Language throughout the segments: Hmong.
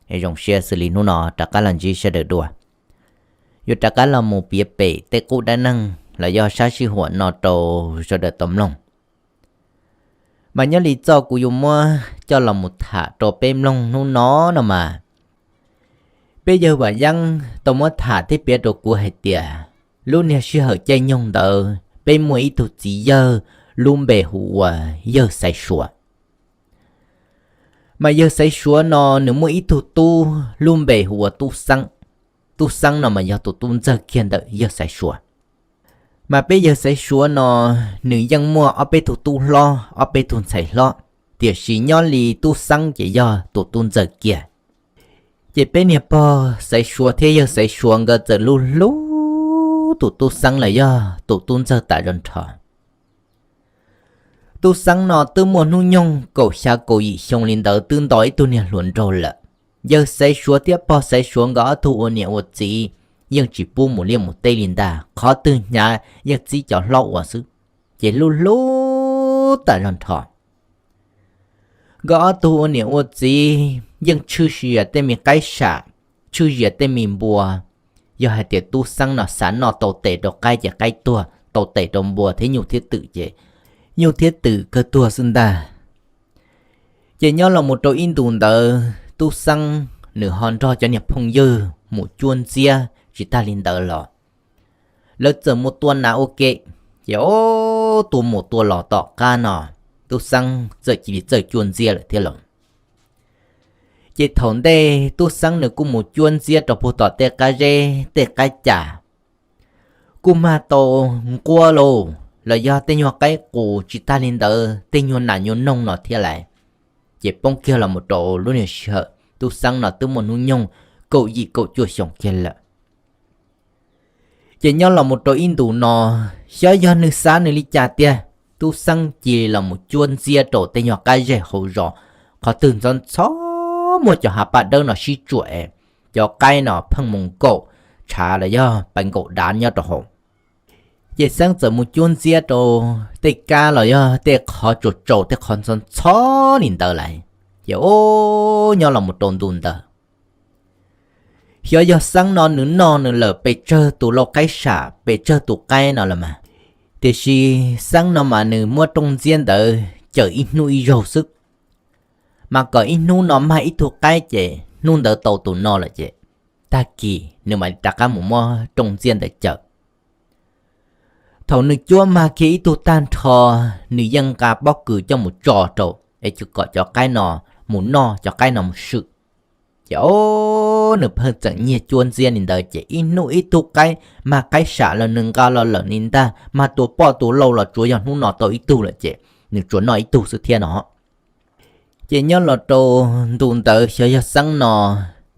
Es zoo siab xws li hnub no rov qab los ntsib sawv daws dua. Yuav rov qab los mus piav pem tej qub dab neeg los yog sab sij huam no rau sawv daws tau mloog. Mas nyob li txoj kuv yuav muab coj los mus tham rau peb mloog hnub no no mas, peb yawg Vam Yeeb tau muab tham thiab piav rau kuv hais tias, lub niag sij hawm caij nyoog ntawd peb muaj ib tug txiv yawg lub npe hu ua yawg Xaiv Suav. Mas yawg Xaiv Suav no nws muaj ib tug tub lub npe hu ua Tub Xeeb. Tub Xeeb no mas yog tus tub ntxawg kiag ntawm yawg Xaiv Suav. Mas peb yawg Xaiv Suav no nws yeej muaj ob peb tug tub hlob, ob peb tug ntxhais hlob, tiam sis nyob li Tub Xeeb ces yog tus tub ntxawg kiag. Ces peb niag pog Xaiv Suav thiab yawg Xaiv Suav nkawd txawm hlub hlub tus Tub Xeeb los yog tus tub ntxawg tas zog nrho. Tub Xeeb no twb muaj hnub nyoog kaum xya kaum yim xyoo li ntawd twb nto ib tug niag hluas nraug lawm. Yawg Xaiv Suav thiab pog Xaiv Suav nkawd ob tug ua niam ua txiv yeej tsis pub mus liaj mus teb li ntag, qhov twg hnyav yeej txib cov hlob ua xwb, ces hlub hlub tas zog nrho. Nkawd ob tug ua niam ua txiv yeej tshwj sia tej me qaib sam, tshwj sia tej me npua. Yog hais tias Tub Xeeb no xav noj tau tes rau qaib ces qaib tuag, tau tes rau npua thiab nyuj thiab twm ces nyuj thiab twm kawg tuag xwb ntag. Ces nyob los mus rau ib ntus ntawd Tub Xeeb nws ho nrog cov niag phooj ywg mus cuab ntxiab tsis tag li ntawd los lawv txawm mus tua nas ua ke. Ces o, tua mus tua los tom qab no Tub Xeeb txawm cia li txawj cuab ntxiab lawm thiab los. Ces thaum ntej Tub Xeeb nws kuj mus cuab ntxiab rau puag tom tej qab zeb tej qab cas, kuj mag tau nquab lauj, los yog tej nyuag qaib qus tsis tag li ntawd tej nyuag nas nyuag noog no thiab lais. Ces poob kiag los mus rau lub niag sij hawm Tub Xeeb no twb muaj hnub nyoog kaum yim kaum cuaj xyoo kiag lawm. Ces nyob los mus rau ib ntus no, xyov yog nws xav nws li cas tiag, Tub Xeeb cia li los mus cuab ntxiab rau tej nyuag qab zej hauv zos, qhov twg ntxhov ntxhov muaj cov hav paj dawb no sib tsuam es cov qaib no pheej mus nkaum tshav los yog pais nkaum dav nyob rau hauv. Ces Xeeb txawm mus cuab ntxiab rau tej kab los yog tej qhov tsaus tsaus tej qhov ntxhov ntxhov li ntawd lais. Ces o, nyob los mus rau ntu ntawd, xyov yog Xeeb no nws noj nws lawm pes tsawg tus lau qaib sam pes tsawg tus qaib no los mas, tiam sis Xeeb no mas nws muab rooj ntxiab ntawd cawm ib hnub ib zaug xwb. Mas kom ib hnub no mag ib tug qaib ces hnub ntawd tau tus no lawm ces tag kis nws mam li rov qab mus muab rooj ntxiab ntawd cawm. Thaum nws cuab mag kiag ib tug tag nrho, nws yeej nqa pob kws coj mus tso rau es kom cov qaib no mus noj, cov qaib no mus swm. Ces o, nws pheej txeem nyiag cuab ntxiab li ntawd ces ib hnub ib tug qaib, mag qaib sam los nws nqa los lawm li ntag, mag tua poj tua lau los tsuav yog hnub no tau ib tug lawm ces nws tsuas noj ib tug xwb thiab no. Ces nyob los rau ntu ntawd xyov yog Xeeb no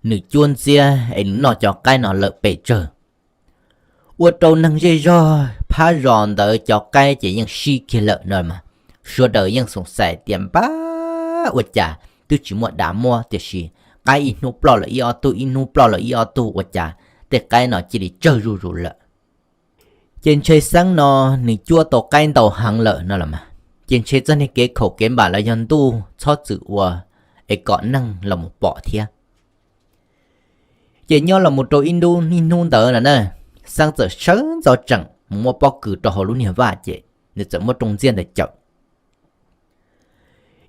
nws cuab ntxiab es nws noj cov qaib no lawm pes tsawg, ua rau neeg zej zog phab zos ntawd cov qaib ces yeej sib kiag lawm no mas. Sawv daws yeej xoom xais tias npab ua cas twb tsis muaj dav muab tiam sis qaib ib hnub ploj lawm ib ob tug, ib hnub ploj lawm ib ob tug ua cas tej qaib no cia li tsawg zuj zus lawm. Ces ntshe Xeeb no nws cuab tau qaib ntau heev lawm no los mas, ces ntshe txoj niag kev khaum kev npam los yog ntuj txhob txwm ua es kom neeg los mus pom thiab. Ces nyob los mus rau ib hnub ib hnub ntawd no na, Xeeb txawm sawv ntxov tseem mus muab pob kws rau hauv lub niag vaj ces nws txawm muab rooj ntxiab ntawd cawm.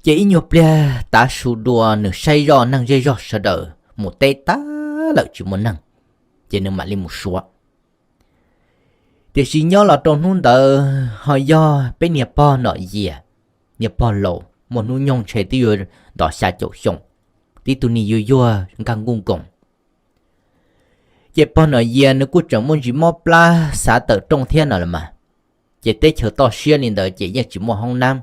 Ces ib nyuag pliag tav su dua nws saib zoj neeg zej zog sawv daws mus teb tag lawm tsis muaj neeg, ces nws mam li mus suav. Tiam sis nyob los rau hnub ntawd ho yog peb niag pog Nom Yias, niag pog laus muaj hnub nyoog ntshe twb yuav ntov xya caum xyoo, tib tug niag yuag yuag nkag nkuj nkoos. Ces pog Nom Yias nws kuj tseem muaj ntsis mob plab xav tawm rooj thiab no los mas, ces teb chaws toj siab li ntawd ces yeej tsis muaj hoob nab,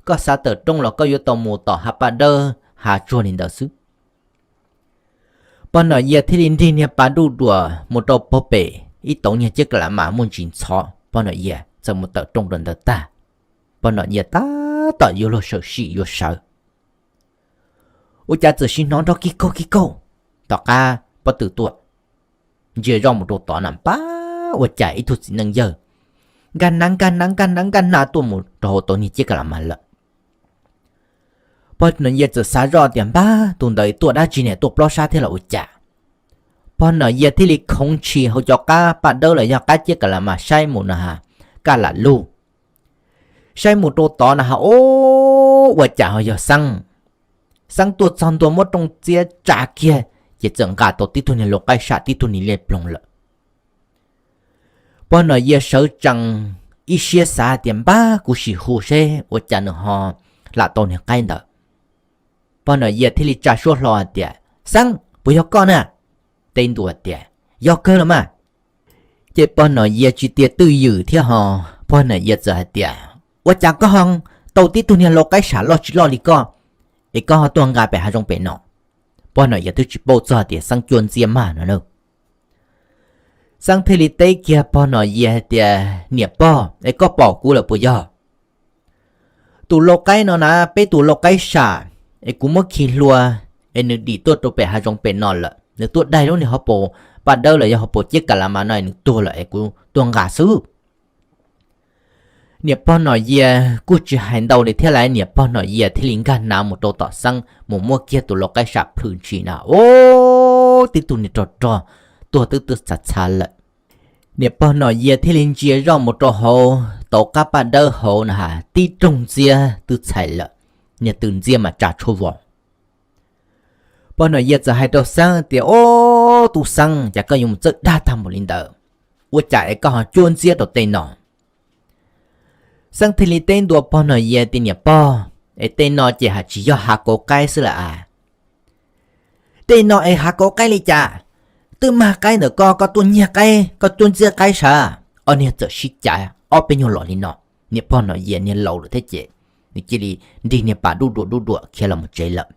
koj xav tawm rooj los koj yuav tau mus tom hav paj dawb hav tsuag li ntawd xwb. Pog Nom Yias thiaj li nrig niag pas nruj duas mus rau pog pem ib tauv niag ciab ka la mas muaj ntsis ntxhov, pog Nom Yias txawm mus tawm rooj rau ntawd tag. Pog Nom Yias tab tom yuav luag sawm sim yuav sawv, ua cas txawm sim hnov nrov kig kaug kig kaug. Tom qab pob tw tuaj, ntsia zoj mus rau tod na npab ua cas ib tug txiv neej yawg nkag nav nkag nav nkag nav nkag nav tuaj mus rau hauv tauv niag ciab ka la mas lawm. Pog Nom Yias txawm xav zoj tias, npab, tus ntawd tuaj dab tsi ne, tuaj plob sab thiab los ua cas? Pog Nom Yias thiaj li khoov ntshis hauv cov qab paj dawb los yog qab ciab ka la mas saib mus no ha, kaj lam lug. Saib mus rau tod na ha, o, ua cas ho yog Xeeb. Xeeb tuaj txog ntua muab rooj txiab tsa kiag, ces txawm nqa tau tib tug niag lau qaib sam tib tug niag liaj ploog lawm. Pog Nom Yias sawv tsees ib siab xav tias, npab, kuv sim hu seb ua cas nws ho lam tau niag qaib ntawd. Pog Nom Yias thiaj li tsa suab hlo hais tias, Xeeb, puas yog koj na? Teb ntua tias, yog kawg los mas. Ces pog Nom Yias tsis tias twj ywm thiab ho, pog Nom Yias txawm hais tias, ua cas koj ho tau tib tug niag lau qaib sam loj tsis loj li koj, es koj ho tuaj nqa pem hav zoov pem no? Pog Nom Yias twb tsis paub txog tias Xeeb cuab ntxiab mag no na. Xeeb thiaj li teb kiag pog Nom Yias hais tias, niam pog, es koj pom kuv lawm puas yog? Tus lau qaib no na, peb tus lau qaib sam, es kuv muab khi hlua, es nws dim tuaj rau pem hav zoov pem no lawm. Nws tuaj daig lub niag hauv paus paj dawb los yog hauv paus ciab ka la mas no es nws tuag lawm es kuv tuaj nqa xwb. Niam pog Nom Yias kuj tsis hais ntau li thiab lauj, niam pog Nom Yias thiaj li nkag nav mus rau tom Xeeb mus muab kiag tus lau qaib sam plhws ntshis na, o, tib tug niag rog rog tuag twb twb txhav txhav lawm. Niam pog Nom Yias thiaj li ntsia zoj mus rau hauv tauv qab paj dawb hauv na ha, tib rooj ntxiab twb txhais lawm, niag tw ntxiab mas tsa tshuaj vos. Pog Nom Yias txawm hais rau Xeeb tias, o, tub Xeeb, cas koj yuav mus txawj dag tag npaum li ntawd? Ua cas es koj ho cuab ntxiab rau tej no? Xeeb thiaj li teb ntua pog Nom Yias tias, niam pog, es tej no ces haj tsis yog hav kauv qaib xwb lawm a? Tej no es hav kauv qaib li cas? Twb mag qaib ntawm koj, koj tuaj nyiag qaib, koj cuab ntxiab qaib sav. Ob niag txawm sib cav ob peb nyuag los li no. Niam pog Nom Yias niag laus lawm thiab ces nws cia li nrig niag pas dub duam dub duam khiav los mus tsev lawm.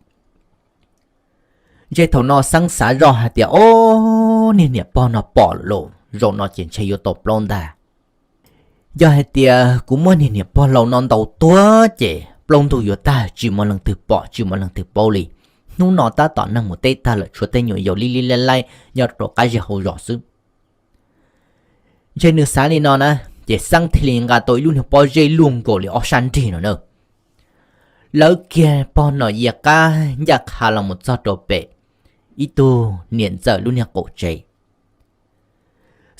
Ntshe thaum no Xeeb xav zoj hais tias, o, niag niam pog no pom lawm lauj, zaum no ces ntshe yuav tau plaub ntag. Yog hais tias kuv muab niag niam pog laus no ntaus tuag ces plaub ntug yuav tag, tsis muaj leej twg pom tsis muaj leej twg paub li. Hnub no tab tom neeg mus teb tag lawm, tshuav tej nyuam yaus li li laib laib nyob rau qab zej hauv zos xwb. Ntshe nws xav li no na, ces Xeeb thiaj li nqa tau ib lub niag pob zeb luaj nkaus li ob sab nrig no na. Lawv kiag pog Nom Yias qab ncaj qha los mus txog rau pem ib tug niam ntxawm lub niag qaum tsev.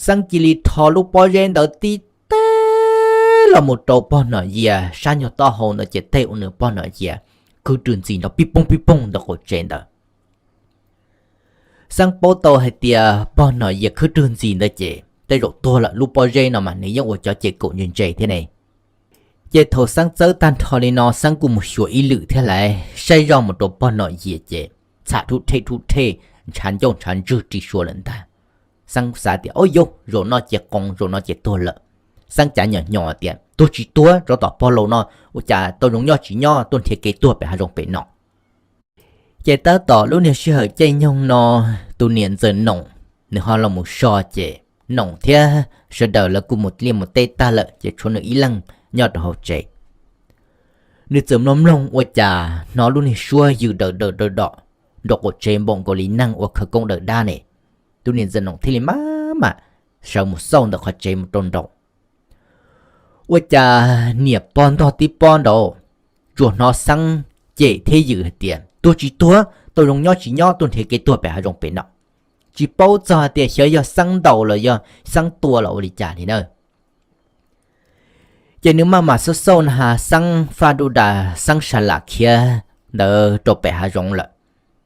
Xeeb cia li rho lub pob zeb ntawd tib teg los mus rau pog Nom Yias sab nyuag taub hau ntawd ces tej ua nws pog Nom Yias khwb rwg ntxis nrov pib poog pib poog ntawm qaum tsev ntawd. Xeeb paub tau hais tias pog Nom Yias khwb rwg ntxis ntawd ces tej zaum tuag lawm, lub pob zeb no mas nws yeej ua cov ces kaum ntse ntse thiab ne. Ces thaum Xeeb txawb tag nrho li no Xeeb kuj mus xyuas ib lwm thiab lawm, saib zoj mus rau pog Nom Yias ces txham rhub rhej rhub rhej, ntshav ncauj ntshav ntswg ri sua lawm ntag. Xeeb xav tias, o yauv, zaum no ces qoos, zaum no ces tuag lawm. Xeeb cav nyom nyom tias, tuag tsis tuag, tsov tom pog laus no ua cas tau zoo nyob tsis nyob tuaj nrhiav kev tuag pem hav zoov pem no. Ces tab tom lub niag sij hawm caij nyoog no, tus niam ntxawm Noom nws ho los mus so ces Noom thiab sawv daws lawv kuj mus liaj mus teb tag lawm ces tshuav nws ib leeg nyob rau hauv tsev. Nws txawm mloog mloog ua cas hnov lub niag suab yws daws daws daws dom nraum qaum tsev npaum nkaus li neeg ua khawv koob daws dab ne. Tus niam ntxawm Noom thiaj li maj mam sawv mus xauj ntawm qhov tsev mus rau nraud. Ua cas niam pog ntog tib pob nraud, tsuas hnov Xeeb cem thiab yws hais tias, tuag tsis tuag, tau zoo nyob tsis nyob tuaj nrhiav kev tuag pem hav zoov pem no. Tsis paub txog hais tias xyov yog Xeeb ntaus los yog Xeeb tua los ua li cas li na. Ces nws maj mam xauj xauj na has Xeeb faj dub das Xeeb sa lam khiav ntawd rau pem hav zoov lawm.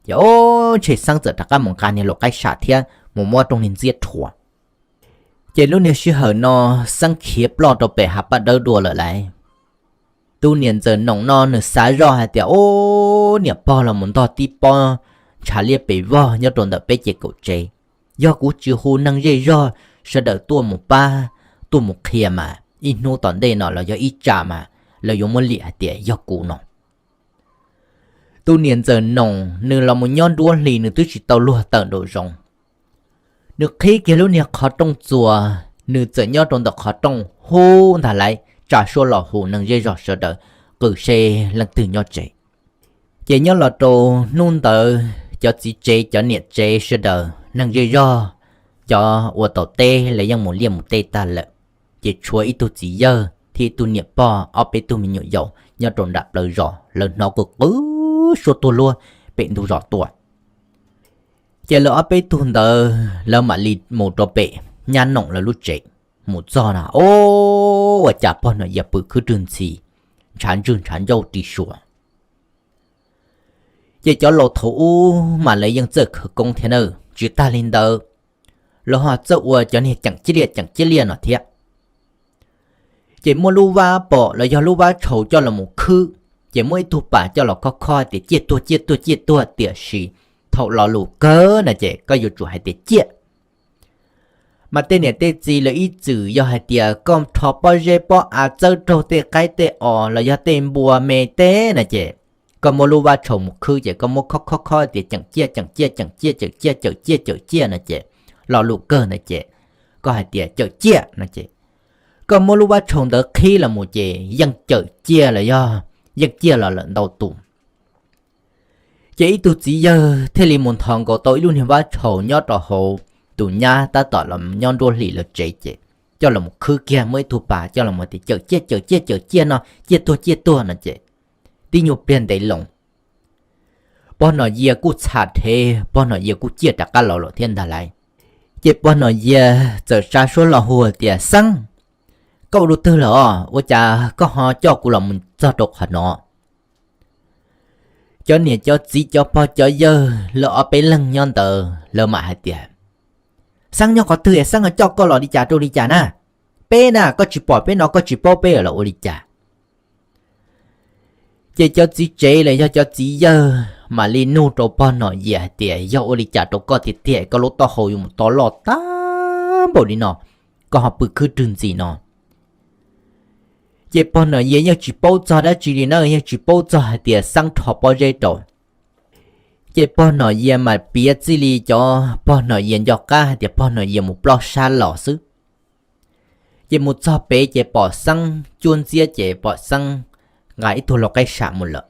Ces o, ntshe Xeeb txawm rov qab mus nqa niag laus qaib sam thiab mus muab rooj niag ntxiab rhuav. Ces lub niag sij hawm no Xeeb khiav ploj rau pem hav paj dawb dua lawm lauj. Tus niam ntxawm Noom no nws xav zoj hais tias, o, niam pog los mus ntog tib pob ntshav liab pes vog nyob rau ntawm peb ces kaum tsev. Yog kuv tsis hu neeg zej zog sawv daws tuaj mus pab, tuaj mus qhia mas ib hnub tom ntej no los yog ib tsam mas lawv yuav muab liam hais tias yog kuv no. Tus niam ntxawm Noom nws los mus nyob nruab hlis nws twb tsis tau luag tawm nraum zoov. Nws qhib kiag lub niag qhov rooj txuas, nws txawm nyob rau ntawm qhov rooj hub ntag lauj, tsa suab los hu neeg zej zog sawv daws qw seb leej twg nyob tsev. Ces nyob los rau hnub ntawd cov txiv tsev cov niam tsev sawv daws neeg zej zog, cov ua tau teb lawv yeej mus liaj mus teb tag lawm. Ces tshuav ib tug txiv yawg thiab ib tug niam pog ob peb tug me nyuam yaus nyob rau nram plawv zos, lawv hnov qw qw suab tuag luag pem ntug zos tuaj. Ces lawv ob peb tug ntawd lawv mam li mus rau pem nyab Noom lawv lub tsev. Mus txog na, o, ua cas pog Nom Yias pw khwb rwg ntxhi, ntshav ntswg ntshav ncauj ri sua. Ces cov laus thaum ub mas lawv yeej txawj khawv koob thiab na, tsis tag li ntawd, lawv ho txawj ua cov niag ceem ciaj liaj ceem ciaj liaj no thiab. Ces muab lub vab pom los yog lub vab tshaus coj los mus khwb, ces muab ib tug pas coj los khob khob tias ciaj tuag ciaj tuag ciaj tuag, tiam sis thaum lo lus kawg no ces koj yuav tsum hais tias ciaj. Mas tej niam tej txiv lawv ib txwm yog hais tias koj rho pob zeb pob av txawb raug tej qaib tej os los yog tej npua me teb no ces koj muab lub vab tshaus mus khwb ces koj muab khob khob khob tias ceem ciaj ceem ciaj ceem ciaj ceem ciaj ceem ciaj ceem ciaj no ces lo lus kawg ntawd ces koj hais tias cawm ciaj no ces koj muab lub vab tshaus ntawd qhib los mus ces yeej cawm ciaj los yog yeej ciaj los lawm ntau tus. Ces ib tug txiv yawg thiaj li mus nthos nkaus tau ib lub niag vab tshaus nyob rau hauv tus nyab tab tom los nyob nruab hlis lawv tsev ces coj los mus khwb kiag, muab ib tug pas coj los mus tias cawm ciaj cawm ciaj cawm ciaj no, ciaj tuag ciaj tuag no ces tib nyuag pliag ntev loo pog Nom Yias kuj txham rhev, pog Nom Yias kuj ciaj rov qab los lawm thiab ntag lauj. Ces pog Nom Yias txawm tsa suab los hu tias, Xeeb, koj ua lub twg lawm os? Ua cas koj ho coj kuv los mus txog rau qhov no? Cov niam cov txiv cov pog cov yawg lawv ob peb leeg nyob ntawd lawv mam hais tias, Xeeb nyob qhov twg es Xeeb ho coj koj los li cas rau li cas na? Peb na koj tsis pom peb no koj tsis paub peb los ua li cas? Ces cov txiv tsev los yog cov txiv yawg mam li nug rau pog Nom Yias hais tias, Yog ua li cas rau koj tiag tiag koj lub taub hau yuav mus to loj tag npaum li no, koj ho pw khwb rwg ntxhi no? Ces pog Nom Yias yeej tsis paub txog dab tsi li na, yeej tsis paub txog hais tias Xeeb rho pob zeb rau. Ces pog Nom Yias mas piav txij li cov pog Nom Yias nco qab hais tias pog Nom Yias mus plob sab los xwb. Ces mus txog pem ces pom Xeeb cuab ntxiab ces pom Xeeb nqa ib tug lau qaib sam mus lawm.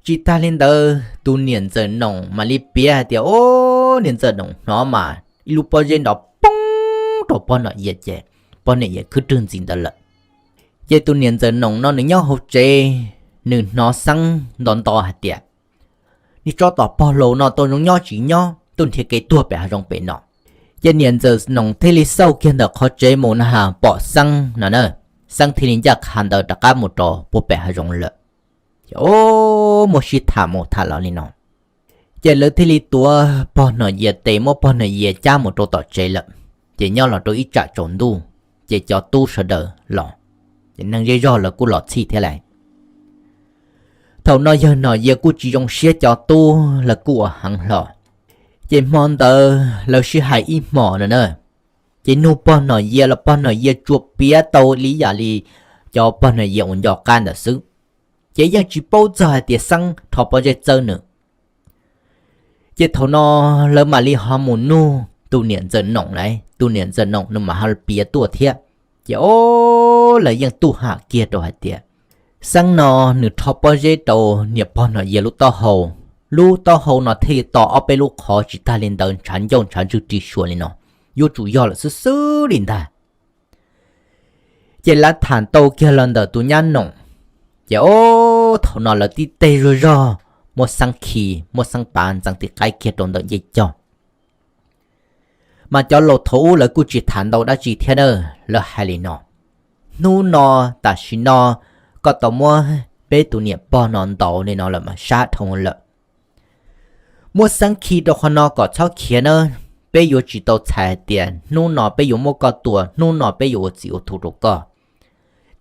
Tsis tag li ntawd tus niam ntxawm Noom mam li piav hais tias, O, niam ntxawm Noom hnov mas ib lub pob zeb nrov poob rau pog Nom Yias ces pog Nom Yias khwb rwg ntxhi ntawd lawm. Ces tus niam ntxawm Noom no nws nyob hauv tsev, nws hnov Xeeb nto nto hais tias, Niag tsov tom pog laus no tau zoo nyob tsis nyob tuaj nrhiav kev tuag pem hav zoov pem no. Ces niam ntxawm Noom thiaj li xauj kiag ntawm qhov tsev mus na has pom Xeeb no na, Xeeb thiaj li ncaj qha ntawd rov qab mus rau puag pem hav zoov lawm. Ces o, muaj sib tham mus tham los li no. Ces lawv thiaj li tuav pog Nom Yias tes muab pog Nom Yias cab mus rau tom tsev lawm. Ces nyob los rau ib tsam tsaus ntuj, ces cov tub sawv daws los, ces neeg zej zog lawv kuj los txhij thiab lauj. Thaum no yawg Nom Yias kuj tsis zoo siab cov tub lawv kuj ua heev hlo. Ces hmo ntawd lawv sib hais ib hmos no na, ces nug pog Nom Yias los pog Nom Yias tsuas piav tau li yam li cov pog Nom Yias uas nco qab ntawd xwb, ces yeej tsis paub txog hais tias Xeeb rho pob zeb txawb nws. Ces thaum no lawv mam li ho mus nug tus niam ntxawm Noom lauj, tus niam ntxawm Noom nws mam ho piav tuaj thiab. Ces o, lawv yeej tuaj hais kiag rau hais tias, Xeeb no nws rho pob zeb rau niam pog Nom Yias lub taub hau, lub taub hau no thiaj li to ob peb lub qhov tsis tag li ntawd ntshav ncauj ntshav ntswg ri sua li no, yuav tsum yog lawm xwb xwb li ntag. Ces lawv tham tau kiag los ntawm tus nyab Noom, ces o, thaum no lawv tib teg zuj zog, muab Xeeb khi, muab Xeeb pav ntxeev tim qaib kiag rau ntawm ncej cog. Mas cov laus thaum ub lawv kuj tsis tham ntau dab tsi thiab na, lawv hais li no, Hnub no, tam sim no, koj tau muab peb tus niam pog no ntaus li no lawm mas sab dhau lawm. Muab Xeeb khi rau qhov no kom txhob khiav nawb, peb yuav tsis tau txhais hais tias hnub no peb yuav muab koj tua, hnub no peb yuav ua txim ua thu rau koj.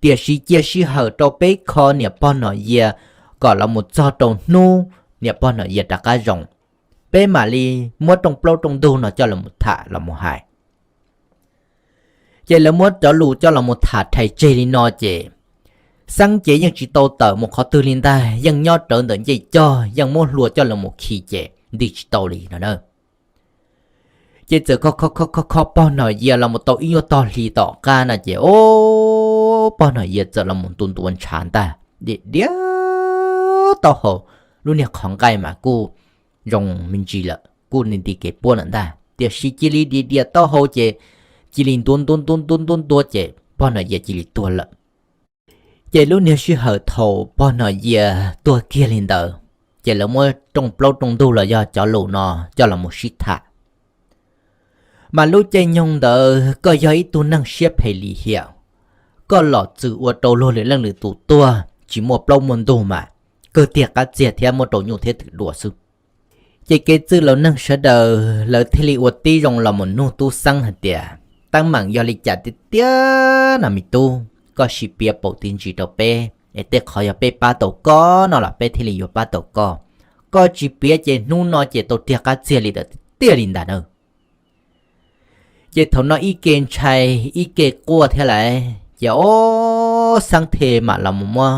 Tiam sis cia sij hawm rau peb kho niam pog Nom Yias kom los mus txog rau hnub niam pog Nom Yias rov qab zoo, peb mam li muab rooj plaub rooj ntug no coj los mus tham los mus hais. Ces lawv muab cov lus coj los mus tham rhais tseg li no ces Xeeb ces yeej tsis tau tawm mus qhov twg li ntag, yeej nyob rawv ntawm ncej cog, yeej muab hlua coj los mus khi ces nti tsis tau li no na. Ces txawm kho kho kho kho pog Nom Yias los mus tau ib nyuag tog hli tom qab no ces o, pog Nom Yias txawm los mus ntu ntuav ntshav ntag, diam diam taub hau, lub niag qhov nqaij mas kuj zoo me ntsis lawm, kuj nti nti kev puab lawm ntag, tiam sis cia li diam diam taub hau ces cia li ntuav ntuav ntuav ntuav ntuav ntuav ces pog Nom Yias cia li tuag lawm. Ces lub niag sij hawm thaum pog Nom Yias tuag kiag li ntawd, ces lawv muab rooj plaub rooj ntug los yog cov lus no coj los mus sib tham. Mas lub caij nyoog ntawd koj yog ib tug neeg siab phem lim hiam, koj los txwm ua rau luag lwm leej lwm tus tuag tsis muaj plaub muaj ntug mas kawg tiag qab txiag thiab muab rau nyuj thiab twm dua xwb. Ces kev txwj laus neeg sawv daws lawv thiaj li ua tib zoo los mus nug tub Xeeb hais tias, teeb meem yog li cas tiag tiag no me tub, koj sim piav paus tis ntsis rau peb es tej qhov yog peb pab tau koj no los peb thiaj li yuav pab tau koj. Koj tsis piav ces hnub no ces tau tiag qab txiag li ntawd tiag tiag li ntag na. Ces thaum no ib ke ntshai ib ke quaj thiab lawm, ces ob Xeeb thiaj mam los mus muab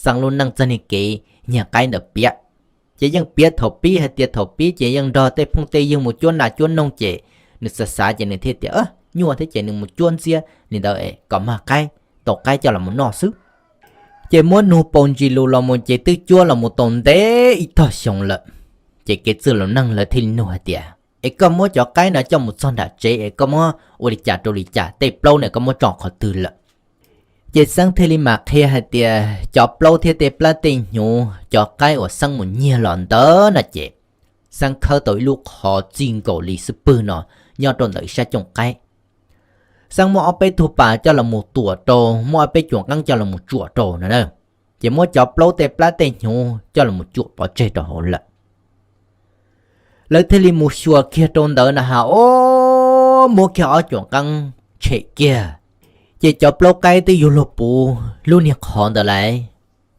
Xeeb lub neej txoj niag kev nyiag qaib ntawd piav. Ces yeej piav thaum pib hais tias thaum pib ces yeej nrog tej phooj tej ywg mus cuab nas cuab noog ces nws xav xav ces nws thiaj tias nyuaj thiab ces nws mus cuab ntxiab li ntawd es kom mag qaib, tau qaib coj los mus noj xwb. Ces muab nug paus ntsis lus los mus ces twb cuab los mus tau ntev ib tog xyoo lawm. Ces kev txwj laus neeg lawv thiaj li nug hais tias, es koj muab cov qaib no coj mus txog nram tsev es koj muab ua li cas rau li cas, tej plaub ne koj muab tso qhov twg lawm? Ces Xeeb thiaj li mam qhia hais tias cov plaub thiab tej plab tej hnyuv cov qaib uas Xeeb mus nyiag los ntawd no ces Xeeb khawb tau ib lub qhov txij nkaus li xub pwg no nyob rau ntawm ib sab cooj qaib. Xeeb muab ob peb tug pas coj los mus tuam rau, muab ob peb cuam qeeb coj los mus tsuam rau no na. Ces muab cov plaub tej plab tej hnyuv coj los mus tsuam pov tseg rau hauv lawm. Lawv thiaj li mus xyuas kiag rau ntawd na has, o, muab kiag ob cuam qeeb tshem kiag, ces cov plaub qaib twb yuav luag puv lub niag qhov ntawd lawm.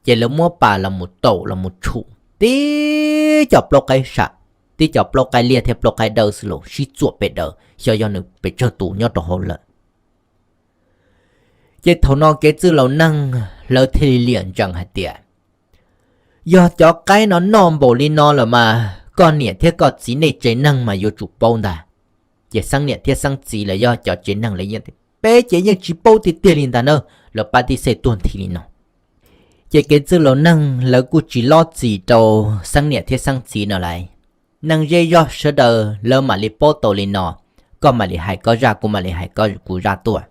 Ces lawv muab pas los mus taum los mus tshum, tib co plaub qaib sam, tib co plaub qaib liaj thiab plaub qaib dawb xwb los sib txuam pes daws xyov yog nws pes tsawg tus nyob rau hauv lawm. Ces thaum no kev txwj laus neeg lawv thiaj li liam ntsees hais tias, yog cov qaib no noj npaum li no lawm mas koj niam thiab koj txiv nej tsev neeg mas yuav tsum paub ntag. Ces Xeeb niam thiab Xeeb txiv lawv yog cov tsev neeg lawv yeej tias, peb ces yeej tsis paub tiag tiag li ntag na, lawv pab tib xej tuag nthi li no. Ces kev txwj laus neeg lawv kuj tsis lob txim rau Xeeb niam thiab Xeeb txiv no lawm. Neeg zej zog sawv daws lawv mam li paub tau li no, koj mam li hais koj zaj, kuv mam li hais kuv zaj tuaj.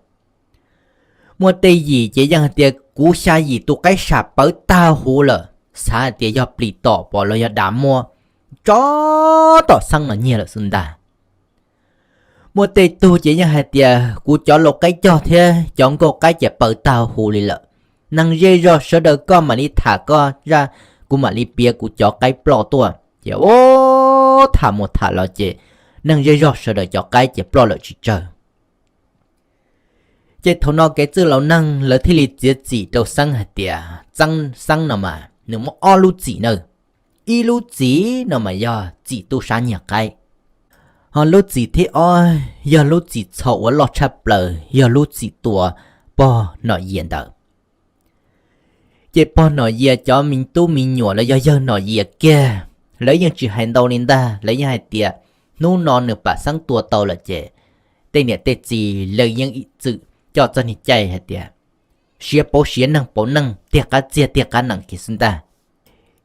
Muaj tej yim ces yeej hais tias kuv xya yim tus qaib sam pawv tag huv lawm, xav hais tias yog plis tom pom los yog dav muab tso tom Xeeb no nyiag lawm xwb ntag. Muaj tej tug ces yeej hais tias kuv cov lau qaib cog thiab cov nkauj qaib ces pawv tag huv li lawm. Neeg zej zog sawv daws koj mam li tham koj zaj, kuv mam li piav kuv cov qaib ploj tuaj. Ces ua tham mus tham los ces neeg zej zog sawv daws cov qaib ces ploj lawm tsis tsawg. Ces thaum no kev txwj laus neeg lawv thiaj li txiav txim rau Xeeb hais tias, Xeeb no mas nws muaj ob lub txim na. Ib lub txim no mas yog txim tub sab nyiag qaib, ho lub txim thib ob yog lub txim txhaum uas loj tshaj plaws yog lub txim tua pog Nom Yias ntawd. Ces pog Nom Yias cov me tub me nyuam los yog yawg Nom Yias kiag, lawv yeej tsis hais ntau li ntag, lawv yeej hais tias hnub no nws pam Xeeb tua tau lawm ces tej niam tej txiv lawv yeej ib txwm coj txoj niag cai hais tias siav pauv siav neeg pauv neeg, tiag qab txiag tiag qab nees kiag xwb ntag.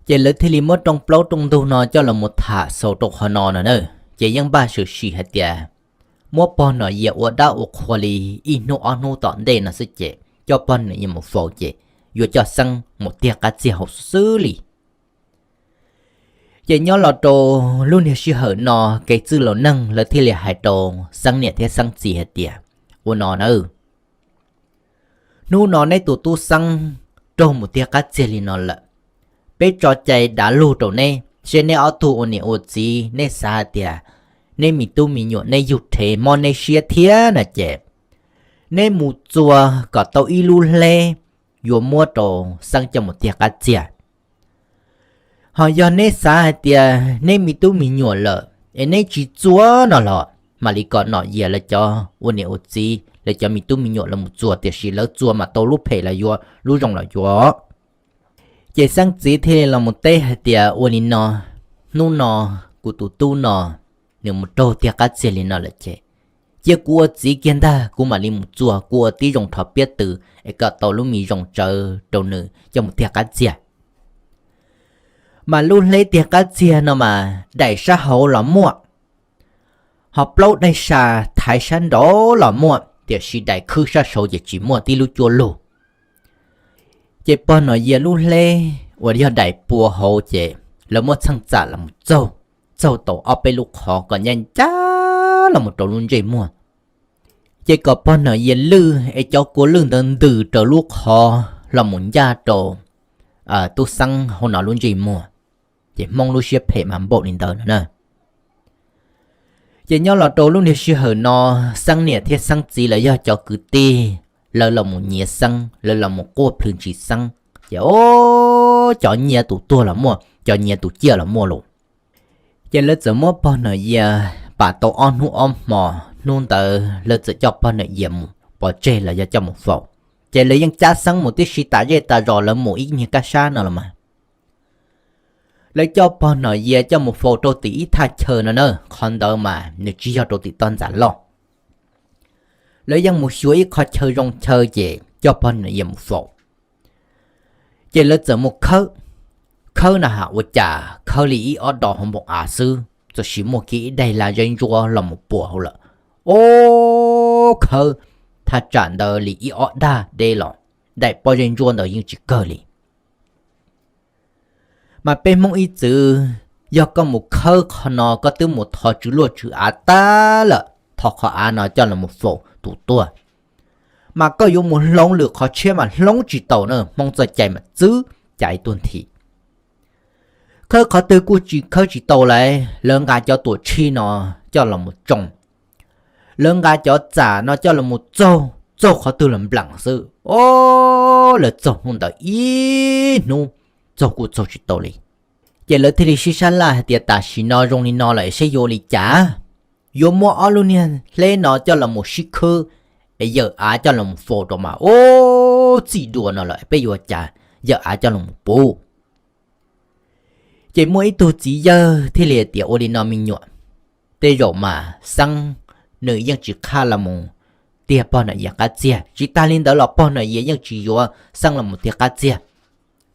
Ces lawv thiaj li muab rooj plaub rooj ntug no coj los mus tham xaus rau qhov no no na. Ces yeej npaj swm sim hais tias muab pog Nom Yias ua dab ua qhua li ib hnub ob hnub tom ntej no xwb ces coj pog Nom Yias mus faus ces yuav coj Xeeb mus tiag qab txiag hauv xwb xwb li. Ces nyob los rau lub niag sij hawm no kev txwj laus neeg lawv thiaj li hais rau Xeeb niam thiab Xeeb txiv hais tias, ua no na, hnub no neb tus tub Xeeb raug mus tiag qab txiag li no lawm. Peb tso cai dav lug rau neb, seb neb ob tug ua niam ua txiv neb xav hais tias neb me tub me nyuam neb yug rhev mob neb siab thiab no ces neb mus txua kom tau ib lub hleb yuav muab rau Xeeb coj mus tiag qab txiag. Ho yog neb xav hais tias neb me tub me nyuam lawm es neb tsis txua no los mam li kom Nom Yias lawv cov ua niam ua txiv lawv cov me tub me nyuam lawv mus txua, tiam sis lawv txua mas tau lub phem los yuav, lub zoo los yuav. Ces Xeeb txiv thiaj li los mus teb hais tias, ua li no, hnub no kuv tus tub no nws mus raug tiag qab txiag li no lawm ces cia kuv ua txiv kiag ntag, kuv mam li mus txua, kuv ua tib zoo rho piab tw es kom tau lub me zoo tsawv rau nws coj mus tiag qab txiag. Mas lub hleb tiag qab txiag no mas daim sab hauv los muaj, ho plaub daim sab thaiv sab nraud los muaj, tiam sis daim khwb sab saud ces tsis muaj tib lub cuaj lug. Ces pog Nom Yias lub hleb uas yog daim pua hauv ces lawv muab txheej txam los txaug, txaug tau ob peb lub qhov kom ncaj ncaj los mus rau lub ntsej muag. Ces kom pog Nom Yias lwj es cov kua lwj ntawd ntws raws lub qhov los mus ncaj rau tub Xeeb hauv no lub ntsej muag, ces Hmoob lub siab phem mas npaum li ntawd no na. Ces nyob los rau lub niag sij hawm no, Xeeb niam thiab Xeeb txiv los yog cov kwv tij, lawv los mus nyiav Xeeb, lawv los mus quaj plhws ntshis Xeeb, ces o, cov nyiav tus tuag los muaj, cov nyiav tus ciaj los muaj lawm. Ces lawv txawm muab pog Nom Yias pam tau ob hnub ob hmo, hnub ntawd lawv txawm coj pog Nom Yias mus pov tseg los yog coj mus faus. Ces lawv yeej cab Xeeb mus tib si tas zej tas zos, lawv mus ib nyuag kab sab no los mas. Lawv coj pog Nom Yias coj mus faus rau tim ib thaj chaw no na, qhov ntawd mas nws tsis yog rau tim toj ntxas loj. Lawv yeej mus xyuas ib qho chaw zoo chaw ces coj pog Nom Yias mus faus. Ces lawv txawm mus khawb, khawb na has ua cas khawb li ib ob do hauv npoo av xwb, txawm sis muaj kiag ib daim laj zeb ntsuab los mus puas hauv lawm. O, khawb thaj tsam ntawd li ib ob dag deb los daim pob zeb ntsuab ntawd yeej tsis kawg li. Mas peb Hmoob ib txwm, yog koj mus khawb qhov no koj twb mus thov tswv luaj tswv av tag lawm, thov qhov av no coj los mus faus tus tuag, mas koj yuav mus hloov lwm qhov tshiab mas hloov tsis tau na, Hmoob txoj cai mas txwv cai tuag nthi. Khawb qhov twg kuj tsis khawb tsis tau lawm, lawv nqa cov tuam tshij no coj los mus tsoo, lawv nqa cov txam no coj los mus txaug, txaug qhov twg los nplam xwb. O, lawv txaug hnub ntawd ib hnub, txaug kuj txaug tsis tau li. Ces lawv thiaj li sib sab laj hais tias tam sim no zoo li no lawm seb yuav ua li cas, yuav muab ob lub niag hleb no coj los mus sib khwb es yawm av coj los mus faus rau mas ub txij dua no lawm, peb yuav cas yawm av coj los mus puv. Ces muaj ib tug txiv yawg thiaj li tias ua li no me nyuam, tej zaum mas Xeeb nws yeej tsis qhaj los mus tiag pog Nom Yias qab txiag, tsis tas li ntawd los pog Nom Yias yeej tsis yuav Xeeb los mus tiag qab txiag.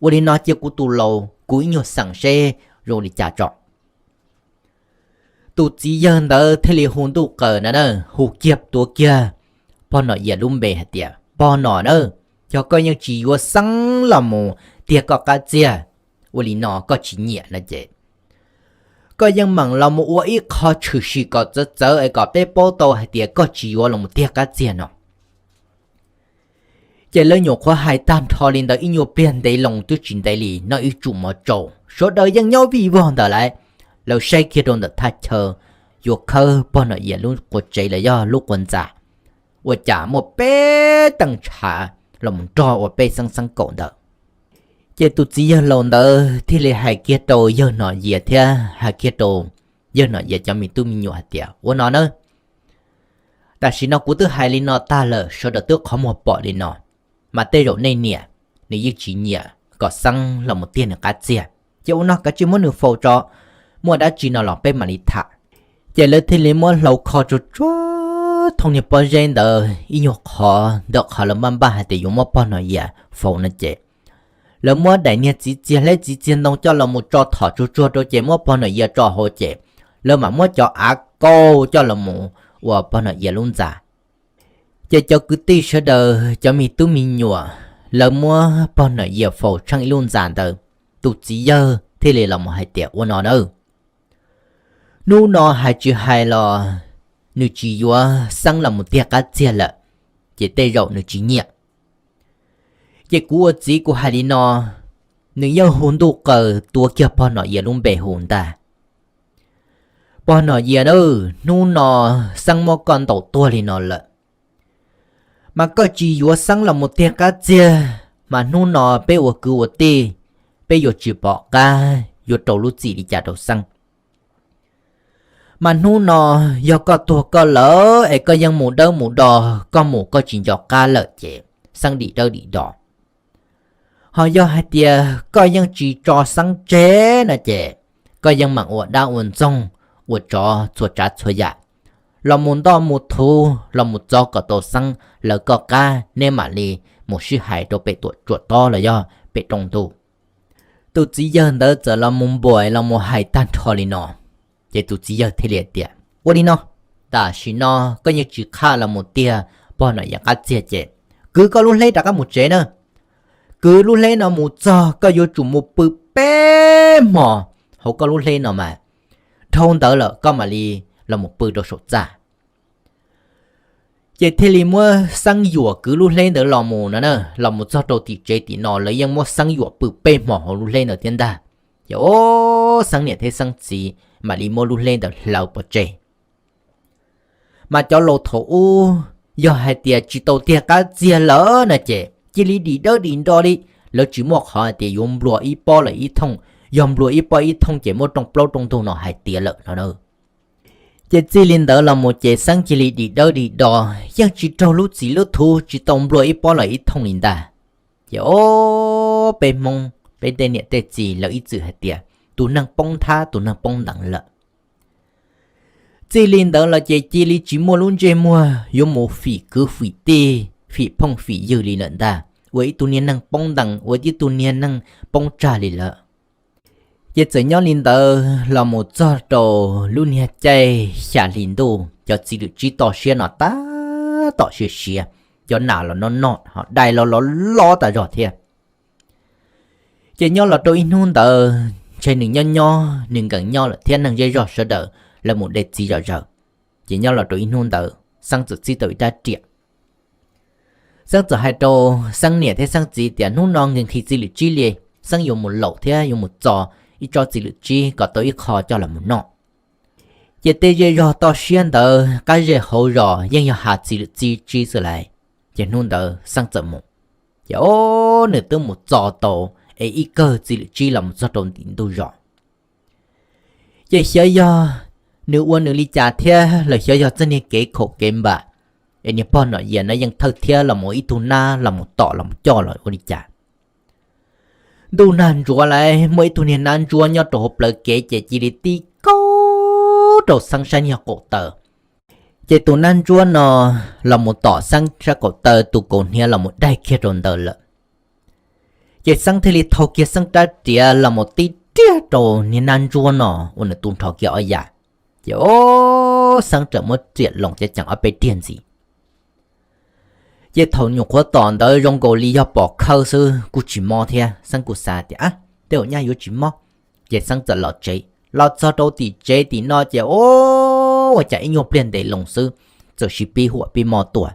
Ua li no cia kuv tus laus kuv ib nyuag xeem seb zoo li cas tso. Tus txiv yawg ntawd thiaj li hu ntuj qaws na na, hu kiag tuav kiag pog Nom Yias lub npe hais tias pog Nom na, yog koj yeej tsis yuav Xeeb los mus tiag koj qab txiag, ua li no koj tsis nyiam no ces koj yeej meem los mus ua ib qho tshwm sim kom txawv txawv es kom peb paub tau hais tias koj tsis yuav los mus tiag qab txiag no. Ces lawv nyuam qhuav hais tag nrho li ntawd ib nyuag pliag ntev loo twb tsis ntev li no ib tsum mov tsaus sawv daws yeej nyob vij vog ntawd lawm. Lawv saib kiag rau ntawm thaj chaw yuav khawb pog Nom Yias lub qua tsev los yog lub qua ntxa, ua cas muaj peb teej ntshav los mus nrog ua peb xeeb xeeb kaum ntawd. Ces tus txiv yawg laus ntawd thiaj li hais kiag rau yawg Nom Yias thiab hais kiag rau yawg Nom Yias cov me tub me nyuam hais tias ua no na, tam sim no kuv twb hais li no tag lawm sawv daws twb qhov muag pom li no, mas tej zaum nej niam nws yeej tsis nyiam kom Xeeb los mus tiag nws qab txiag, ces ua no kav tsij muab nws faus tso, muaj dab tsi no los peb mam li tham. Ces lawv thiaj li muab hlau kho tsuag tsuag thooj niag pob zeb ntawd ib nyuag qhov ntawm qhov lawv npaj npaj hais tias yuav muab pog Nom Yias faus no ces lawv muab daim niag txiv txiag hleb txiv txiag ntoo coj los mus tso thom tsuag tsuag rau ces muab pog Nom Yias tso hauv ces lawv mam muab cov av kaus coj los mus ua pog Nom Yias lub ntxa. Ces cov kwv tij sawv daws cov me tub me nyuam, lawv muab pog Nom Yias faus tsheej ib lub ntxa ntawd, tus txiv yawg thiaj li los mus hais tias ua no na, hnub no hais tsis hais los nws tsis yuav Xeeb los mus tiag qab txiag lawm, ces tej zaum nws tsis nyiam. Ces kuv ua txiv kuv hais li no, nws yeej hu ntuj qaws tuav kiag pog Nom Yias lub npe hu ntag. Pog Nom Yias na, hnub no Xeeb muab koj ntaus tuag li no lawm, mas koj tsis yuav Xeeb los mus tiag qab txiag, mas hnub no peb ua kwv ua tij, peb yuav tsis pom qab yuav rau lub txim li cas rau Xeeb. Mas hnub no yog koj tuag koj lawm es koj yeej mus dawb mus do, koj mus koj tsis nco qab lawm ces Xeeb dim dawb dim do. Ho yog hais tias koj yeej tsis tso Xeeb tseg no ces koj yeej meem ua dab ua ntxoog, ua tsov txhua tsav txhua yam, los mus ntoj mus thuv los mus txov kom tau Xeeb lawv koj qab, neb mam li mus sib hais rau pem tuam tsuam tob los yog pem rooj ntuj. Tus txiv yawg ntawd txawm los mus npuam los mus hais tag nrho li no, ces tus txiv yawg thiaj li tias ua li no, tam sim no koj yeej tsis qhaj los mus tiag pog Nom Yias qab txiag ces kwv koj lub hleb rov qab mus tsev na. Kwv lub hleb no mus txog koj yuav tsum mus pw peb hmos hauv koj lub hleb no mas, dhau ntawd lawm koj mam li los mus pw rau saum txaj. Ces thiaj li muab Xeeb yuam kwv lub hleb ntawd los mus no na, los mus txog rau tim tsev tim no lawv yeej muab Xeeb yuam pw peb hmos hauv lub hleb ntawd thiab ntag. Ces o, Xeeb niam thiab Xeeb txiv mam li muab lub hleb ntawd hlawv pov tseg. Mas cov laus thaum ub yog hais tias tsis tau tiag qab txiag lawm no ces cia li dim dawb dim do li, lawv tsis muaj qhov hais tias yuav nplua ib pob lawm ib thooj, yog nplua ib pob ib thooj ces muab rooj plaub rooj ntug no hais tiav lawm no na. Ces txij li ntawd los mus ces Xeeb cia li dim dawb dim do, yeej tsis raug lub txim lub thuv, tsis tau nplua ib pob lawm ib thooj li ntag. Ces o, peb Hmoob peb tej niam tej txiv lawv ib txwm hais tias tus neeg poob nthab tus neeg poob ntees lawm. Txij li ntawd los ces cia li tsis muaj lub ntsej muag yuav mus fim kwv fim tij, fim phooj fim ywg li lawm ntag, ua ib tug niag neeg poob ntees, ua ib tug niag neeg poob tsag li lawm. Ces txawm nyob li ntawd los mus txog rau lub niag caij xya hli ntuj, cov txiv lwm tsib toj siab no tab tom siav siav, cov nas los noj noj ho dais los los loj tas zog thiab. Ces nyob los rau ib hnub ntawd ntshe nws nyob nyob nws nkees nyob lawm thiab neeg zej zog sawv daws lawv mus de txiv zom zaws. Ces nyob los rau ib hnub ntawd Xeeb txawm txib tau ib rab riam. Xeeb txawm hais rau Xeeb niam thiab Xeeb txiv tias hnub no nkees nqhis txiv lwm tsib li, Xeeb yuav mus laum thiab yuav mus txo ib tsob txiv lwm tsib kom tau ib qho coj los mus noj. Ces tej zej zog toj siab ntawd qab zej hauv zos yeej yog hav txiv lwm tsib xwb lauj. Ces hnub ntawd Xeeb txawm mus, ces o, nws twb mus txo tau es ib kawm txiv lwm tsib los mus txog rau ntim ntug zos. Ces xyov yog nws ua nws li cas thiab los xyov yog txoj niag kev khaum kev npam es niag pog Nom Yias no yeej thawj thiab los mus ib tug nab los mus tom los mus coj los ua li cas. Ntuj nag ntsuav lauj, muaj ib tug niag nab ntsuab nyob rau hauv plawv kev ces cia li tib kaug rau Xeeb sab niag qaum taw. Ces tus nab ntsuab no los mus tom Xeeb sab qaum taw, tus kaus hniav los mus daig kiag rau ntawd lawm. Ces Xeeb thiaj li thau kiag Xeeb rab riam los mus tib riag rau niag nab ntsuab no ua nws tu nrho kiag ob yam. Ces o, Xeeb txawm muab riam loos ceev ceev ob peb riag ntxiv. Ces thaum nyuam qhuav tom ntawd zoo nkaus li yog pom khawb xwb kuj tsis mob thiab, Xeeb kuj xav tias a, tej zaum nyaj yuav tsis mob. Ces Xeeb txawm los tsev, los txog rau tim tsev tim no ces o, ua cas ib nyuag pliag ntev loo xwb txawm sib pib huam pib mob tuaj.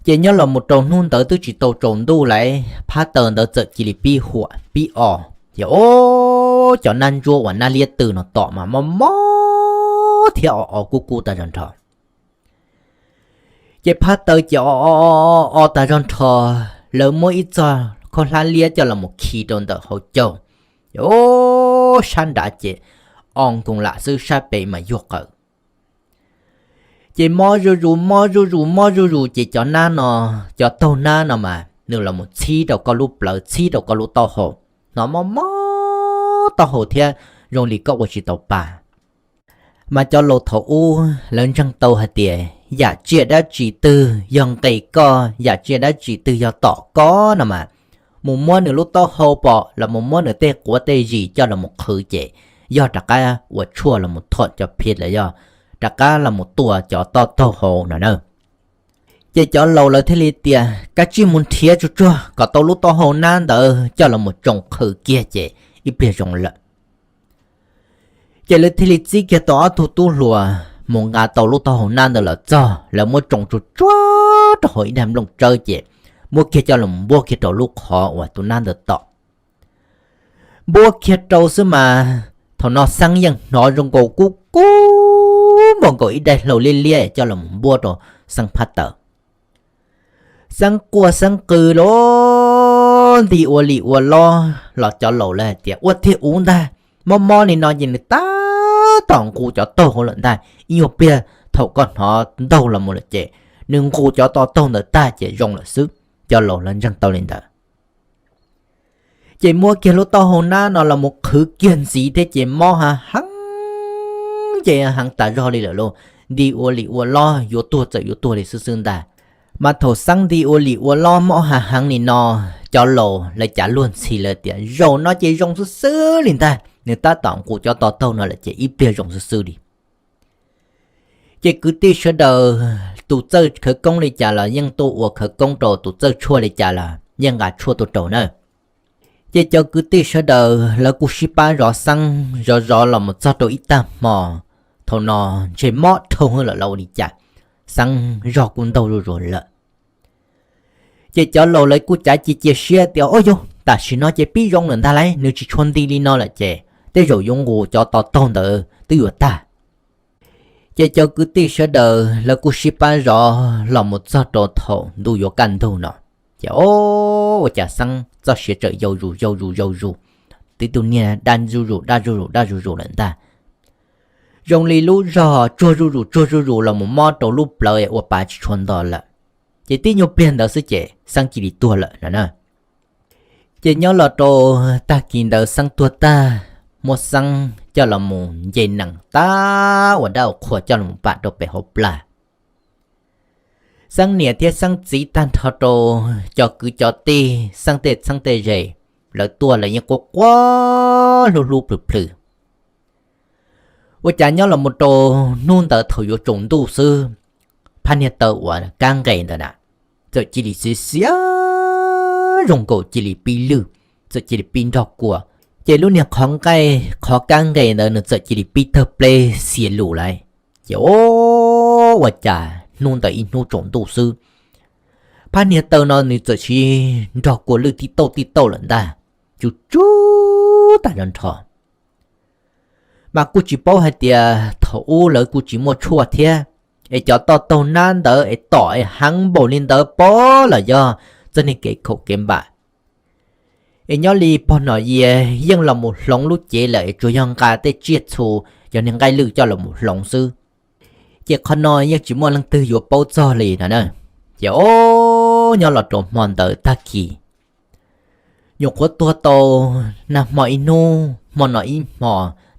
Ces nyob los mus rau hnub ntawd twb tsis tau tsaus ntuj lauj, phab taws ntawd txawm cia li pib huam pib o. Ces o, cov nab ntsuab uas nab liab tw no tom mas mob mob thiab o o kub kub tag zog nrho. Ces phab taws ces o o o o tas zog nrho, lawv muab ib txoj khaub hlab liab coj los mus khi rau ntawm hauv caug. Ces o, sab nrad ces o nkoos lam xwb, sab pem mas yuag qawm. Ces mob zuj zus mob zuj zus mob zuj zus ces cov nab no, cov taug nab no mas nws los mus txhib rau koj lub plawv, txhib rau koj lub taub hau, hnov mob mob taub hau thiab zoo li koj ua tsis tau pa. Mas cov laus thaum ub lawv ntseeg tau hais tias yam tsiaj dab tsi twg yog nqes koj, yam tsiaj dab tsi twg yog tom koj no mas, mus muab nws lub taub hau pom los mus muab nws tej quav tej zis coj los mus qhwv ces yog rov qab ua tshuaj los mus thuam cov phiv los yog rov qab los mus tua cov toj taub hau no na. Ces cov laus lawv thiaj li tias kav tsij mus nrhiav tsuag tsuag kom tau lub taub hau nab ntawd coj los mus tsoo qhwv kiag ces ib pliag zoo lawm. Ces lawv thiaj li txib kiag tau ob tug tub hluas mus nqa tau lub taub hau nab ntawd los txog, lawv muab tsoo tsuag tsuag rau hauv ib daim nplooj tsawb ces muab kiag coj los npuab kiag rau lub qhov uas tus nab ntawd tom. Npuab kiag rau xwb mas thaum no Xeeb yeej hnov zoo nkaus kub kub npaum nkaus ib daim hlau liab liab coj los npuab rau Xeeb phab taws. Xeeb quaj Xeeb qw los nti ua li ua lob los cov laus lawv hais tias ua tiag ua ntag, mob mob li no ces nws tab tom nqus cov taub hau lawm ntag, ib nyuag pliag thaum koj hnov ntaug los mus lawm ces nws nqus cov to taug ntawd tag ces zoo lawm xwb. Cov laus lawv ntseeg tau li ntawd. Ces muab kiag lub taub hau nab no los mus qhwv kiag ntxiv thiab ces mob hav heev, ces heev tas zog li lawm lauj, nti ua li ua lob yuav tuag txawm yuav tuag li xwb xwb ntag. Mas thaum Xeeb nti ua li ua lob mob hav heev li no, cov laus lawv cav luag ntxhi lawv tias zaum no ces zoo xwb xwb li ntag, nws tab tom nqus cov to taug no lawm ces ib pliag zoo xwb xwb li. Ces kwv tij sawv daws tus txawj khawv koob li cas los yeej tuaj ua khawv koob rau, tus txawj tshuaj li cas los yeej nqa tshuaj tuaj rau na. Ces cov kwv tij sawv daws lawv kuj sib pab zov Xeeb zov zov los mus txog rau ib tag hmo, thaum no ntshe mob dhau lawm los ua li cas, Xeeb zog kuj ntaug zuj zus lawm. Ces cov laus lawv kuj cav cia cia siab tias, Ua yog tam sim no ces pib zoo lawm ntag lauj, nws tsis tshua nti li no lawm ces tej zaum yuav nqus cov to taug ntawd twb yuav tag. Ces cov kwv tij sawv daws lawv kuj sib pab zov los mus txog rau thaum ntuj yuav kaj ntug no, ces o, ua cas Xeeb txoj sia tseem yau zus yau zus yau zus, tib tug niag daj zuj zus daj zuj zus daj zuj zus lawm ntag. Zoo li lub zog tsuag zuj zus tsuag zuj zus los mus mob rau lub plawv ua pa tsis tshua nto lawm. Ces tib nyuag pliag ntawd xwb ces Xeeb cia li tuag lawm no na. Ces nyob los rau tag kis ntawd Xeeb tuag tag, muab Xeeb coj los mus nce nees tag ua dab ua qhua coj los pam rau pem hauv plag. Xeeb niam thiab Xeeb txiv tag nrho rau cov kwv cov tij Xeeb tej txheeb tej ze, lawv tuaj lawv yeej quaj quaj hlub hlub plhws plhws. Ua cas nyob los mus rau hnub ntawd thaum yuav tsaus ntuj xwb, phab niag taw uas kab nqes ntawd na, txawm cia li xiav xiav zoo nkaus cia li pib lwj, txawm cia li pib nrog kua. Ces lub niag qhov nqaij qhov kab nqes ntawd nws txawm cia li pib tawg pleb xiav lus lawm. Ces o, ua cas hnub ntawd ib hnub tsaus ntuj xwb, phab niag taw no nws txawm sis nrog kua lwj tib tauj tib tauj lawm ntag, tsw tsw tag nrho nrho. Mas kuj tsis paub hais tias thaum ub lawv kuj tsis muaj tshuaj thiab, es cov toj taug nab ntawd es tom es heev npaum li ntawd pob los yog txoj niag kev khaum kev npam. Es nyob li pog Nom Yias yeej los mus hloov lub cev lawm es tsuas yog nqa tej tsiaj txhu, cov niag nqaij lwj coj los mus hloov xwb. Ces qhov no yeej tsis muaj leej twg yuav paub txog li no na. Ces o, nyob los rau hmo ntawd tag kis, nyuam qhuav tuag tau nag hmo ib hnub hmo no ib hmo,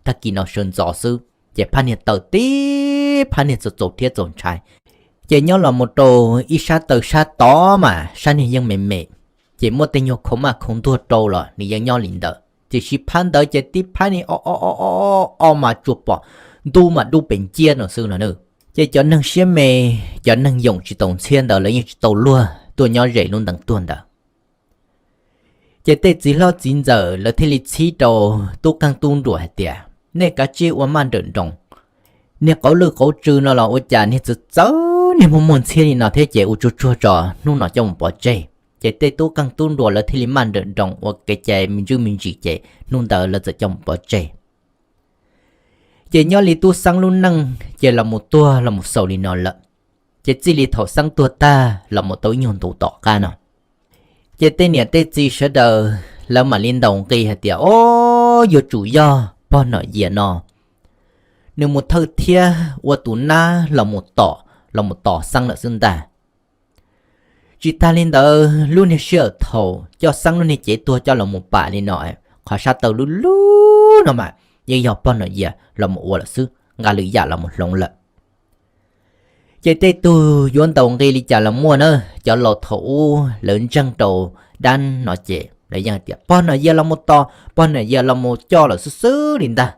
tag kis no sawv ntxov xwb ces phab niag taw tib phab niag txaus txaus thiab txaus ntshai. Ces nyob los mus rau ib sab taw sab tod mas sab niag yeej me me, ces muaj tej nyuag khau maj khau ntuag rau los nws yeej nyob li ntawd, tiam sis phab ntawd ces tib phab niag o o o o o mas tsuas pom ntub mas dub pes nciab no xwb no na. Ces cov neeg siab me, cov neeg yoom tsis tau ntxhiab ntawd lawv yeej tsis tau luag tuaj nyob ze lub ntees tuag ntawd. Ces tej txiv hlob txiv ntxawm lawv thiaj li txhib rau tub qeej tub nruas hais tias, Nej kav tsij ua maj nrawm nroos, niag qauv lwj qauv tsw no los ua cas niag txawv txawv niag muaj muaj ntxhiab li no thiab ces ua tsuag tsuag tso hnub no coj mus pov tseg. Ces tej tub qeej tub nruas lawv thiaj li maj nrawm nroos ua kev cai me ntsis me ntsis ces hnub ntawd lawv txawm coj mus pov tseg. Ces nyob li tub Xeeb lub neej ces los mus tuag los mus xaus li no lawm. Ces txij li thaum Xeeb tuag tag los mus tau ib nyuag ntu tom qab no, ces tej niam tej txiv sawv daws lawv mam li ntaus nqi hais tias, O, yuav tsum yog pog Nom Yias no nws mus thawj thiab ua tus nab los mus tom, los mus tos Xeeb lawm xwb ntag. Tsis tag li ntawd, lub niag sij hawm thaum coj Xeeb lub niag cev tuag coj los mus pam li no, qhov sab taw lub lub no mas yeej yog pog Nom Yias los mus ua lawm xwb, nqa lwm yam los mus hloov lawm. Ces tej tug yuav ntaus nqi li cas los muaj na, cov laus thaum ub lawv ntseeg rau dab no ces lawv yeej tias pog Nom Yias los mus tos, pog Nom Yias los mus coj lawm xwb xwb li ntag.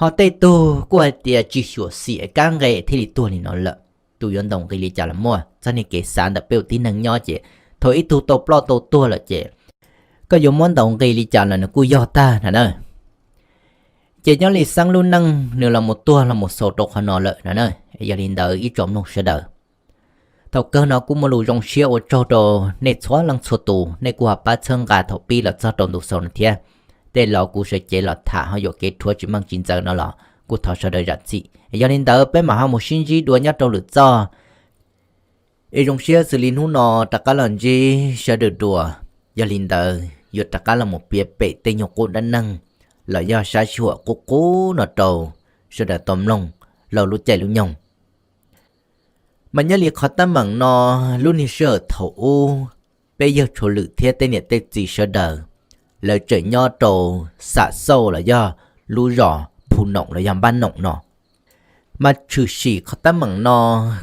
Ho tej tug kuj hais tias tsis xyuam xim kab nqe thiaj li tuag li no lawm. Tus yuav ntaus nqi li cas los muaj, txoj niag kev xav ntawm peb ua tib neeg nyob ces thaum ib tug tau ploj tau tuag lawm ces koj yuav muab ntaus nqi li cas los nws kuj yog tag no na. Ces nyob li Xeeb lub neej nws los mus tuag los mus xaus rau qhov no lawm no na. Yog li ntawd ib tsoom mloog sawv daws, thaum kawg no kuj muaj lus zoo siab ua tsaug rau nej txhua leej txhua tus, nej kuj ho pab txhawb nqa thaum pib los txog rau ntu xaus no thiab. Tej laus kuv sawv cev los tham ho yuam kev rhuav tsis meej tsis ntxaws no los kuj thov sawv daws zam txim. Yog li ntawd peb mam ho mus sib ntsib dua nyob rau lwm txoj. Es zoo siab xws li hnub no rov qab los ntsib sawv daws dua. Yog li ntawd yuav rov qab los mus piav pem tej nyuag qub dab neeg los yog sab sij huam qub qub no rau sawv daws tau mloog laug lub caij lub nyoog. Mas nyob li qhov teeb meem no, lub niag sij hawm thaum ub, peb yawg Tshua Lwm thiab tej niam tej txiv sawv daws lawv tseem nyob rau Xam Xauj los yog lub zos Phu Noom los yog Npab Noom no. Mas tshwm sim qhov teeb meem no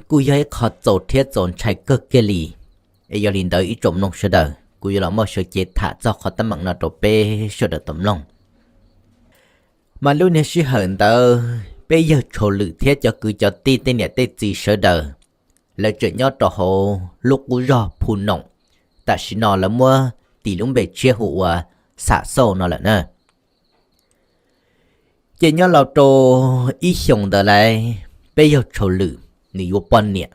kuj yog ib qho txaus thiab txaus ntshai kawg kiag li. Es yog li ntawd ib tsoom mloog sawv daws, kuv yuav los muab sawv cev tham txog qhov teeb meem no rau peb sawv daws tau mloog. Mas lub niag sij hawm ntawd peb yawg Tshua Lwm thiab cov kwv cov tij tej niam tej txiv sawv daws lawv tseem nyob rau hauv lub qub zos Phu Noom, tam sim no lawv muab tis lub npe tshiab hu ua Xam Xauj no lawm na. Ces nyob los rau ib xyoos ntawd lawm, peb yawg Tshau Lwm nws yuav poj niam,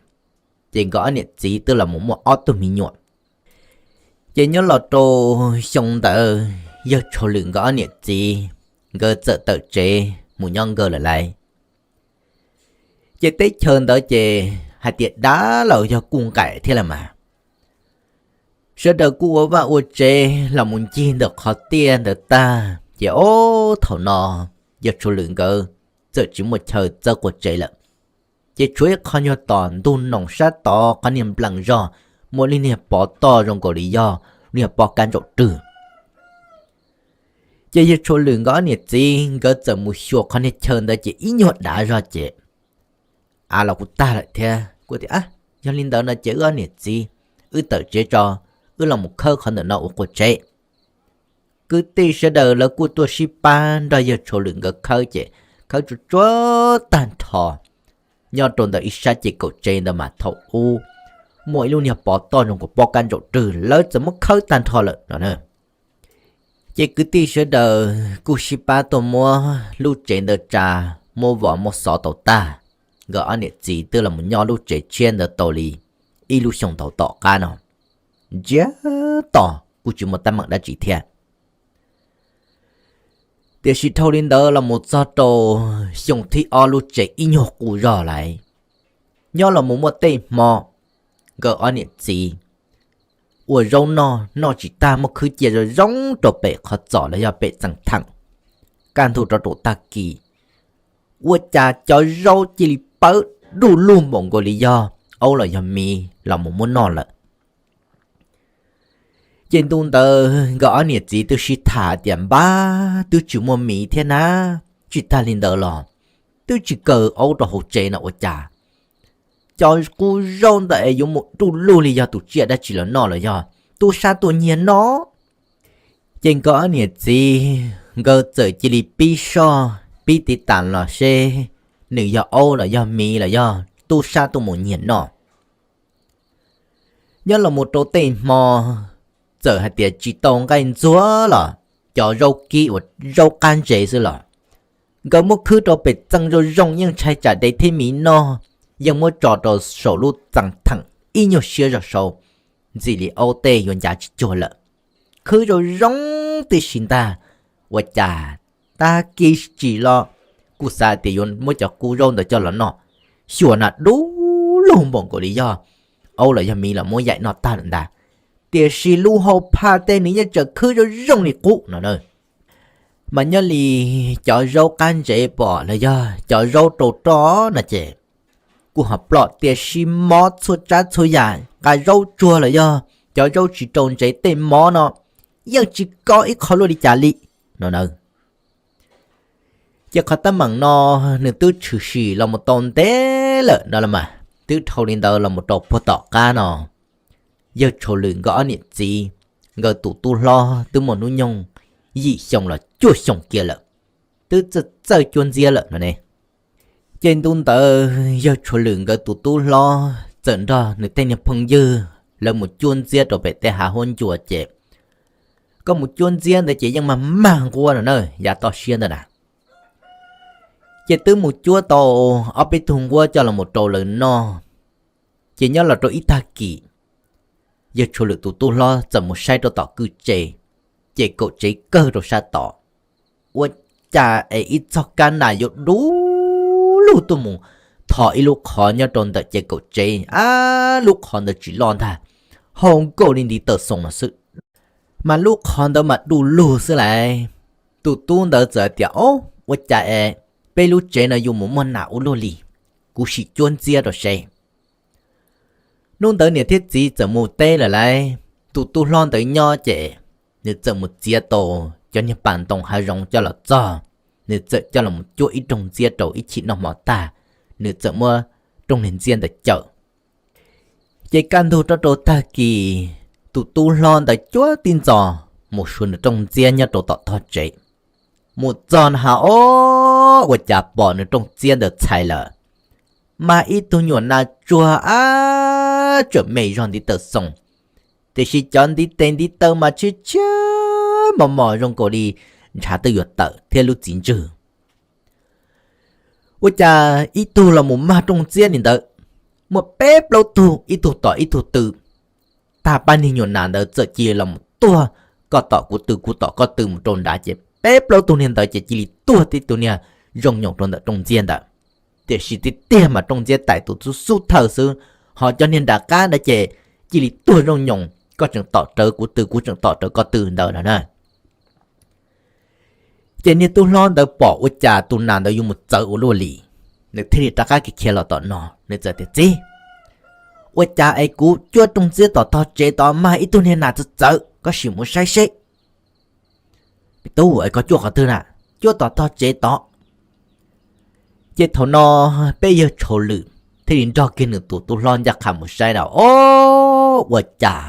ces nkawd ob niam txiv twb los mus muaj ob tug me nyuam. Ces nyob los rau xyoo ntawd yawg Tshau Lwm nkawd ob niam txiv nkawd txawm tawm tsev mus nyob nkawd lawm lawm. Ces teb chaws ntawd ces hais tias dav los yog kuj nqaim thiab lawm mas. Sawv daws kuj ua vaj ua tsev los mus ncig ntawm qhov tiaj ntawd tag ces ob thaum no yawg Tshau Lwm nkawd txawm tsis muaj chaw txawb qua tsev lawm. Ces tshuav ib qho nyuag tom ntug noos sab tod qhov niag nplees zog, muaj lub niag pov toj zoo nkaus li yog lub niag pob kab ntsaum rwg. Ces yawg Tshau Lwm nkawd ob niam txiv nkawd txawm mus xyuas qhov niag chaw ntawd ces ib nyuag dav zog ces av los kuj tag lawm thiab kuj tias, Yog li ntawd no ces wb ob niam txiv wb tawm tsev tso, wb los mus khawb qhov ntawm no ua qua tsev. Kwv tij sawv daws lawv kuj tuaj sib pab nrog yawg Tshau Lwm nkawd khawb ces khawb tsuag tsuag tag nrho. Nyob rau ntawm ib sab ces kaum tsev ntawd mas thaum ub muaj ib lub niag pov toj zoo nkaus pob kab ntsaum rwg, lawv txawm muab khawb tag nrho lawm no. Ces kwv tij sawv daws kuj sib pab tuaj muab lub tsev ntawd tsa, muab vov muab xov tau tag, nkawd ob niam txiv twb los mus nyob lub tsev tshiab ntawd tau li ib lub xyoo tau tom qab no. Ntsiag to kuj tsis muaj teeb meem dab tsi thiab. Tiam sis dhau li ntawd los mus txog rau xyoo thib ob lub tsev ib nyuag qus zog lawm, nyob los mus muaj tej hmo nkawd ob niam txiv ua zaub noj, noj tsis tag muab khwb cia zoo zoo rau pem qhov txos los yog pem txee theem, kaj ntug rov rau tag kis, ua cas cov zaub cia li pawv duj lug npaum nkaus li yog aub los yog miv los mus muab noj lawm. Ces ntu ntawd nkawd ob niam txiv twb sib tham tias, Npab, twb tsis muaj miv thiab na, tsis tag li ntawd los twb tsis kaw aub rau hauv tsev no ua cas cov qub zaub ntawd es yuav mus duj lug li yog tus tsiaj dab tsi los noj los yog tub sab tuaj nyiag noj. Ces nkawd ob niam txiv nkawd txawm cia li pib soj pib tiv tas los seb nws yog aub los yog miv los yog tub sab tuaj mus nyiag noj. Nyob los mus rau tej hmo txawm hais tias tsis tau nqaij ntxuag los cov zaub kib uas zaub qab ntsev xwb los nkawd muab khwb rau pem txee zoo zoo yeej ntshai tsam dev thiab miv noj, yeej muab tso rau saum lub txee theem ib nyuag siab zog saud, ntxim li aub tej yuav ncav tsis cuag lawm. Khwb zoo zoo tib si ntag, ua cas tag kis tsim los kuj xav tias yuav muab cov qub zaub ntawd coj los noj, xyuas na duj lug npaum nkaus li yog aub los yog miv los muab yaim noj tag lawm ntag. Tiam sis lub hau phaj tej nws yeej tseem khwb zoo zoo li qub no na. Mas nyob li cov zaub qab ntsev pom los yog cov zaub rau roj no ces kuj ho plom, tiam sis mov txhua tsav txhua yam, nqa zaub tsuag los yog cov zaub tsis rau ntsev tej mov no yeej tsis kob ib qho luaj li cas li no na. Ces qhov teeb meem no nws twb tshwm sim los mus tau ntev lawm no los mas, twb dhau li ntawd los mus rau puag tom qab no, yawg Tshau Lwm nkawd ob niam txiv, nkawd tus tub hlob twb muaj hnub nyoog yim xyoo los cuaj xyoo kiag lawm, twb txawj txawj cuab ntxiab lawm no ne. Ces ntu ntawd yawg Tshau Lwm nkawd tus tub hlob txawm nrog nws tej niag phooj ywg lawv mus cuab ntxiab rau pem tej hav huab ncua ces, koj mus cuab ntxiab ntawd ces yeej mag mag nquab no na, yav toj siab ntawd na. Ces twb mus cuab tau ob peb tug nquab coj los mus rau lawv noj. Ces nyob los rau ib tag kis, yawg Tshau Lwm tus tub hlob txawm mus saib rau tom kwj tse, ces kaum tsev kawg rau sab tod, ua cas es ib txog kab nas yuav du lug tuaj mus tho ib lub qhov nyob rau ntawm ces kaum tsev, ab, lub qhov ntawd tsis loj ntag, hau nkaus li ntiv taw xoos no xwb, mas lub qhov ntawd mas du lug xwb lauj. Tus tub ntawd txawm hais tias, Ob, ua cas es peb lub tsev no yuav mus muaj nas ua luaj li, kuv sim cuab ntxiab rau seb. Hnub ntawd niam thiab txiv txawm mus teb lawm lauj, tus tub hlob ntawd nyob ces nws txawm mus txiav tau cov niag pas ntoo hav zoov coj los txog, nws txawm coj los mus cuab ib rooj ntxiab rau ib chim noj hmo tag, nws txawm muab rooj niag ntxiab ntawd cawm. Ces kaj ntug rov rau tag kis, tus tub hlob ntawd cuab tib ntxos mus suav nws rooj ntxiab nyob rau tom tog tsev. Mus txog na has, ob, ua cas pom nws rooj ntxiab ntawd txhais lawm, mas ib tug nyuam nas tsuag ab tseem me zog ntiv taw xoos, tiam sis cov ntiv tes ntiv taw mas tshiab tshiab mos mos zoo nkaus li ntshav twb yuav tawm thiab lub txiv ntswg. Ua cas ib tug los mus mag rooj ntxiab li ntawd, muaj peb plaub tug ib tug tom ib tug tw. Tag pab niag nyuam nas ntawd txawm cia li los mus tuag koj tom kuv tw kuv tom koj tw mus rau nrad ces peb plaub tug niag ntawd ces cia li tuag tib tug niag zoo nyoos rau ntawm rooj ntxiab ntawd. Tiam sis tiag tiag mas rooj ntxiab tais tus xub xub thawj xwb, ho cov niag nram qab ntawd ces cia li tuag zoo nyoos, koj tseem tom rawv kuv tw kuv tseem tom rawv koj tw ntawd no na. Ces niag tub hlob ntawd pom ua cas tus nas ntawd yuav mus txawv ua luaj li, nws thiaj li rov qab khiav los tom no, nws txawm tias, Txiv, ua cas es kuv cuab rooj ntxiab tom tog tsev tod mag ib tug niag nas txawv txawv, koj sim mus saib seb. Tub, es koj cuab qhov twg na? Cuab tom tog tsev tod. Ces thaum no peb yawg Tshau Lwm thiaj li nrog kiag nws tus tub hlob ncaj qha mus saib na, o, ua cas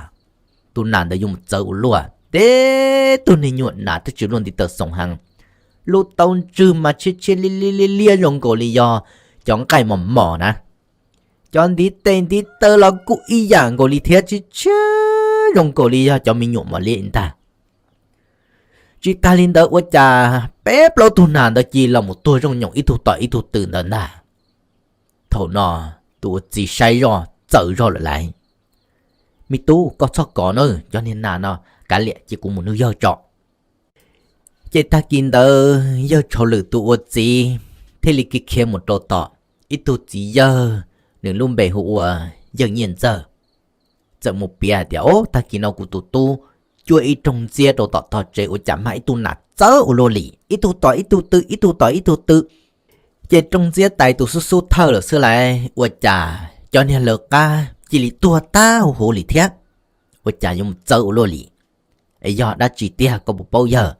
tus nas ntawd yuav mus txawv ua luaj, tib tug niag nyuam nas twb tsis luaj ntiv taw xoo heev, lub taub ntswg mas tshiab tshiab liab liab liab zoo nkaus li yog cov nqaij mos mos na. Cov ntiv tes ntiv taw los kuj ib yam nkaus li thiab, tshiab tshiab zoo nkaus li yog cov me nyuam mos liab ntag. Tsis tas li ntawd ua cas peb plaub tug nas ntawd cia li los mus tuag zoo nyoos ib tug tom ib tug tw ntawd ntag. Thaum no tus ua txiv saib zoj txawm zog lawm lauj, Me tub, koj txhob kov na, cov niag nas no kav liam cia kuv mus nug yawg tso. Ces tag kis ntawd yawg Tshau Lwm tus ua txiv thiaj li khiav khiav mus rau tom ib tug txiv yawg, nws lub npe hu ua yawg Nyiaj Ntxawg. Txawm mus piav hais tias, O, tag kis no kuv tus tub cuab ib rooj ntxiab rau tom tog tsev ua cas mag ib tug nas txawv ua luaj li, ib tug tom ib tug tw, ib tug tom ib tug tw. Ces rooj ntxiab tais tus xub xub thawj lawm xwb lauj, ua cas cov niag lawv qab cia li tuag tag huv huv li thiab. Ua cas yuav mus txawv ua luaj li? Es yog dab tsi tiag koj puas paub yawg?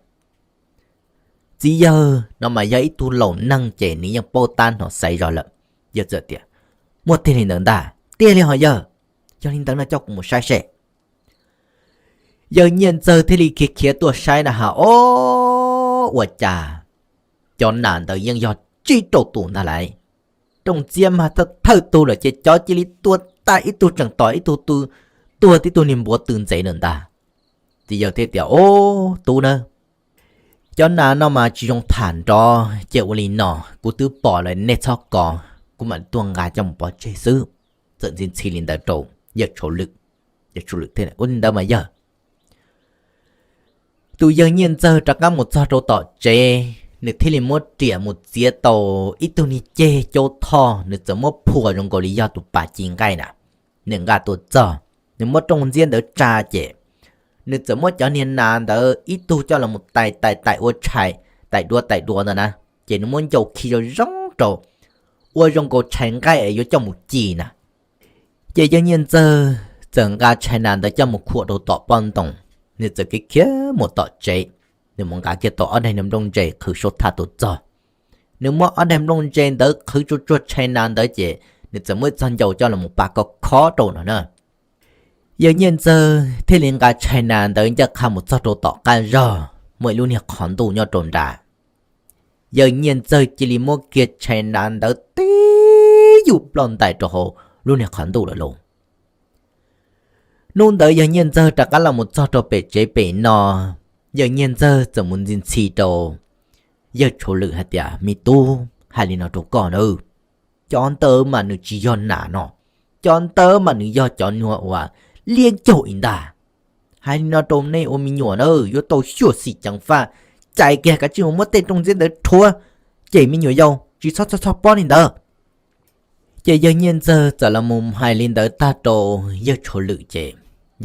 Txiv yawg no mas yog ib tug laus neeg ces nws yeej paub tab hnov xaiv zog lawm. Yawg txawm tias, Muaj tiag li ntawd ntag. Tiag li hos yawg? Yog li ntawd no coj kuv mus saib seb. Yawg Nyiaj Ntxawg thiaj li khiav khiav tuaj saib na has, o, ua cas cov nas ntawd yeej yog tsib rau tus ntag lauj. Rooj ntxiab mag thawj tug lawm ces cov cia li tuag tag, ib tug tseem tom ib tug tw, tuag tib tug niag npuav tw ntxev lawm ntag. Ces yawg thiaj tias, O, tub na, cov nas no mas tsis zoo tham nrov, ces ua li no, kuv twb pom lawm, nej txhob kov, kuv mam tuaj nqa coj mus pov tseg xwb. Txawm ntxhi ntxhi li ntawd rau yawg Tshau Lwm. Yawg Tshau Lwm thiaj, Ua li ntawd mas yawg. Tus yawg Nyiaj Ntxawg rov qab mus txog rau tom tsev, nws thiaj li muab riam mus txiav tau ib tug niag ceg caub thoj, nws txawm muab phua zoo nkaus li yog tus pas ci nqaij na. Nws nqa tuaj txog, nws muab rooj ntxiab ntawd tsa ces nws txawm muab cov niag nas ntawd ib tug coj los mus tais tais tais ua tshais, tais dua tais dua ntawd na, ces nws muab ncau khi zoo zoo rau, ua zoo nkaus tshais nqaij es yuav coj mus ci na. Ces yawg Nyiaj Ntxawg txawm nqa tshais nas ntawd coj mus khuam rau tom poj ntoo, nws txawm khiav khiav mus tom tsev, nws mus nqa kiag tau ob daim niag nplooj ntse qhwv saub thaj tuaj txog. Nws muab ob daim nplooj ntse ntawd qhwv tsuag tsuag tshais nas ntawd ces nws txawm muab ib txog ncau coj los mus pas koj khob rau no na. Yawg Nyiaj Ntxawg thiaj li nqa tshais nas ntawd ncaj qha mus txog rau tom qab zog, muaj ib lub niag qhov ntuj nyob rau nrad. Yawg Nyiaj Ntxawg cia li muab kiag tshais nas ntawd tib yum ploj ntais rau hauv lub niag qhov ntuj lawm lauj. Hnub ntawd yawg Nyiaj Ntxawg rov qab los mus txog rau pem tsev pem no, yawg Nyiaj Ntxawg txawm mus ntxhi ntxhi rau yawg Tshau Lwm hais tias, Me tub, hais li no rau koj na, cov ntawd mas nws tsis yog nas no, cov ntawd mas nws yog cov nyuag uas liab ncaug ib ntag. Hais li no rau nej ua me nyuam na, yuav tau xyuam xim ceev faj, cais kiag kav tsij mus muab tej rooj ntxiab ntawd rhuav, cem me nyuam yaus tsis txhob txhob txhob pob li ntawd. Ces yawg Nyiaj Ntxawg txawm los mus hais li ntawd tag rau yawg Tshau Lwm ces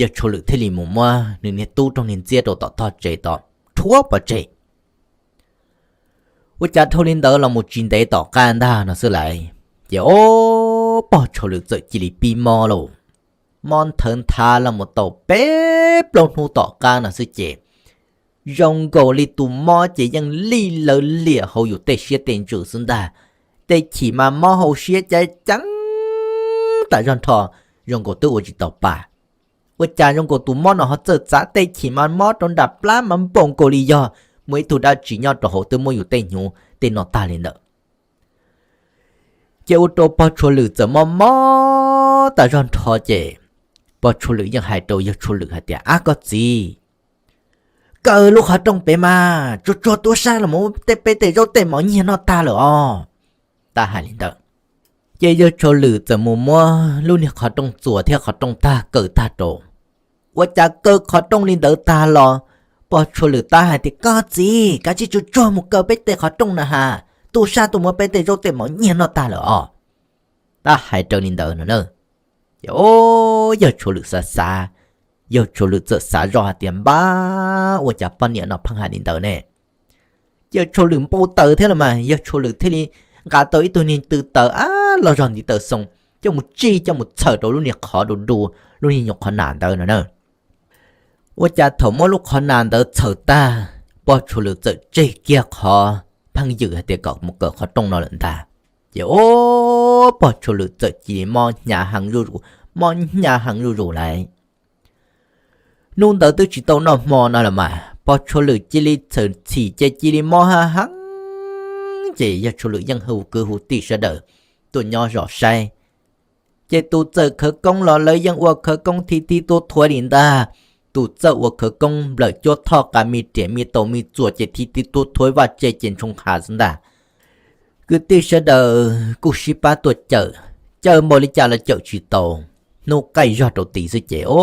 yawg Tshau Lwm thiaj li mus muab nws niag tub rooj niag ntxiab rau tom tog tsev tod rhuav pov tseg. Ua cas dhau li ntawd los mus tsis ntev tom qab ntag no xwb lauj, ces o, pog Tshau Lwm txawm cia li pib mob lauj. Mob nthawv nthav los mus tau peb plaub hnub tom qab no xwb ces zoo nkaus li tus mob ces yeej lij lawv liam hauv yus tej siab tej ntsws xwb ntag. Tej chim mas mob hauv siab ceev ceev tas zog nrho, zoo nkaus twb ua tsis tau pa. Ua cas zoo nkaus tus mob no ho txawm txav tej chim mas mob rau nram plab mas npaum nkaus li yog muaj ib tug dab tsi nyob rau hauv twb muab yus tej hnyuv tej no tag li ntawd. Ces ua rau pog Tshau Lwm txawm mob mob tas zog nrho ces Pog Tshua Lwm yeej hais rau yawg Tshua Lwm hais tias, Ab koj txiv, kaw lub qhov rooj pem mas, tsuag tsuag tub sab los mus muab tej peb tej zaub tej mov nyiag noj tag lawm os. Tab hais li ntawd, ces yawg Tshua Lwm txawm mus muab lub niag qhov rooj txuas thiab qhov rooj tag kaw tag rau. Ua cas kaw qhov rooj li ntawd tag los, pog Tshua Lwm tab hais tias, Koj txiv, kav tsij tsuag tsuag mus kaw peb tej qhov rooj na has, tub sab tuaj muab peb tej zaub tej mov nyiag noj tag lawm os. Tab hais raws li ntawd no na. Ces o, yawg Tshua Lwm xav xav, yawg Tshua Lwm txawm xav zoj hais tias, Npab, ua cas poj niam no pheej hais li ntawd ne? Yawg Tshua Lwm npau taws thiab los mas, yawg Tshua Lwm thiaj li nqa tau ib tug niag tw taws ab los zog ntiv taws xoo, coj mus tsij coj mus txhaws rau lub niag qhov du du, lub niag nyuag qhov nas ntawd no na. Ua cas thaum muab lub qhov nas ntawd txhaws tag, pog Tshua Lwm txawm tseg kiag qhov pheej ywm hais tias kom mus kaw qhov rooj no lawm ntag. Ces o, pog Tshua Lwm txawm cia li mob hnyav heev zuj zus, mob hnyav heev zuj zus lawm. Hnub ntawd twb tsis tau noj hmo no los mas, pog Tshua Lwm cia li txhawm txhim ces cia li mob ha heev. Ces yawg Tshua Lwm yeej hu kwv hu tij sawv daws tuaj nyob zov saib. Ces tus txawj khawv koob los lawv yeej ua khawv koob thib thib tuab thuav li ntag. Tus txawj ua khawv koob nplawm cuab thoj qa me riam me taus me txuas ces thib thib tuab thuav vaj tse ces ntshoo qha xwb ntag. Kwv tij sawv daws kuj sib pab tuaj cawm, cawm npaum li cas los cawm tsis tau, hnub qaij zog rau tid xwb ces o,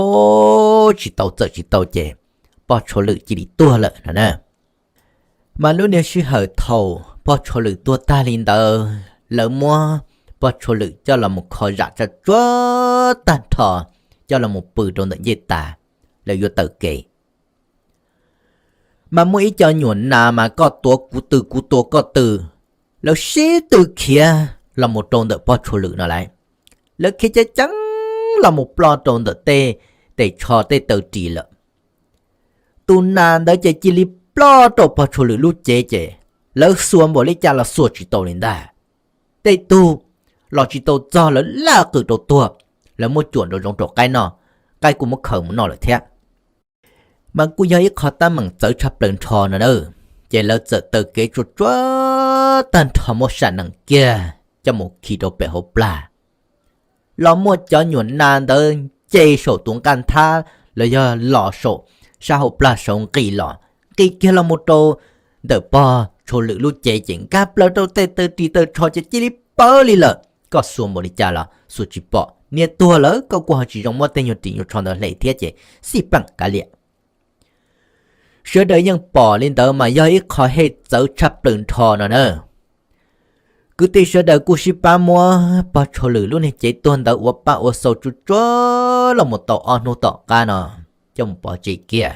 tsis tau txawm tsis tau ces pog Tshua Lwm cia li tuag lawm no na. Mas lub niag sij hawm thaum pog Tshua Lwm tuag tag li ntawd, lawv muab pog Tshua Lwm coj los mus kho zam tsuag tsuag tag nrho, coj los mus pw rau ntawm ncej tas, lawv yuav taw kev. Mas muaj ib co nyuam nas mas koj tuav kuv tw kuv tuav koj tw, lawv sib tw khiav los mus rau ntawm pog Tshua Lwm no lawm. Lawv khiav ceev ceev los mus ploj rau ntawm tej tes tsho tej taw ris lawm. Tus nas ntawd ces cia li ploj rau pog Tshua Lwm lub cev ces lawv xuas npaum li cas los xuas tsis tau li ntag. Tej tug los tsis tau txog lawv laj qws rau tuag, lawv muab cuam nraum zoov rau qaib noj, qaib kuj muab khaws mus noj lawm thiab. Mas kuj yog ib qho teeb meem txawv tshaj plaws nrho no na. Ces lawv txawm taw kev tsuag tsuag tag nrho muab sam nees kiag coj mus khi rau pem hauv plag. Los muaj cov nyuam nas ntawd nce saum tus nqaj nthab los yog los saum sab hauv plag saud nqis los, nqis kiag los mus rau ntawm pog Tshua Lwm lub cev ces nkag plaws rau tej taw ris taw tsho ces cia li pawv li lawm. Koj xuas npaum li cas los xuas tsis pom, niag tuag lawm koj kuj ho tsis zoo muab tej nyuag ris nyuag tsho ntawd hle thiab ces xij peem kav liam. Sawv daws yeej pom li ntawd mas yog ib qho hem txawv tshaj plaws nrho no na. Kwv tij sawv daws kuj sib pab muab pog Tshua Lwm lub niag cev tuag ntawd ua pab ua xaus tsuag tsuag los mus tau ob hnub tom qab no coj mus pov tseg kiag.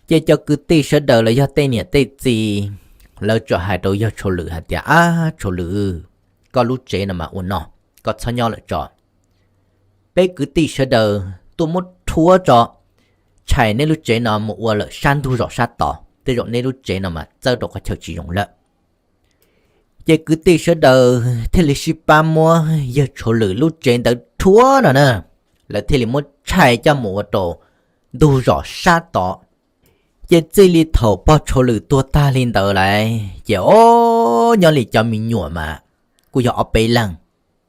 Ces cov kwv tij sawv daws los yog tej niam tej txiv, lawv txawm hais rau yawg Tshua Lwm hais tias, Ab Tshua Lwm, koj lub tsev no mas ua no, koj txhob nyob lawm tso. Peb kwv tij sawv daws tuaj muab rhuav tso, tshais neb lub tsev no mus ua lawm sab ntug zos sab tod, tej zaum neb lub tsev no mas txawb rau qhov chaw tsis zoo lawm. Ces kwv tij sawv daws thiaj li sib pab muab yawg Tshua Lwm lub tsev ntawd rhuav no na, lawv thiaj li muab tshais coj mus ua rau ntug zos sab tod. Ces txij li thaum pog Tshua Lwm tuag tag li ntawd lawm ces o, nyob li cov me nyuam mas kuj yog ob peb leeg,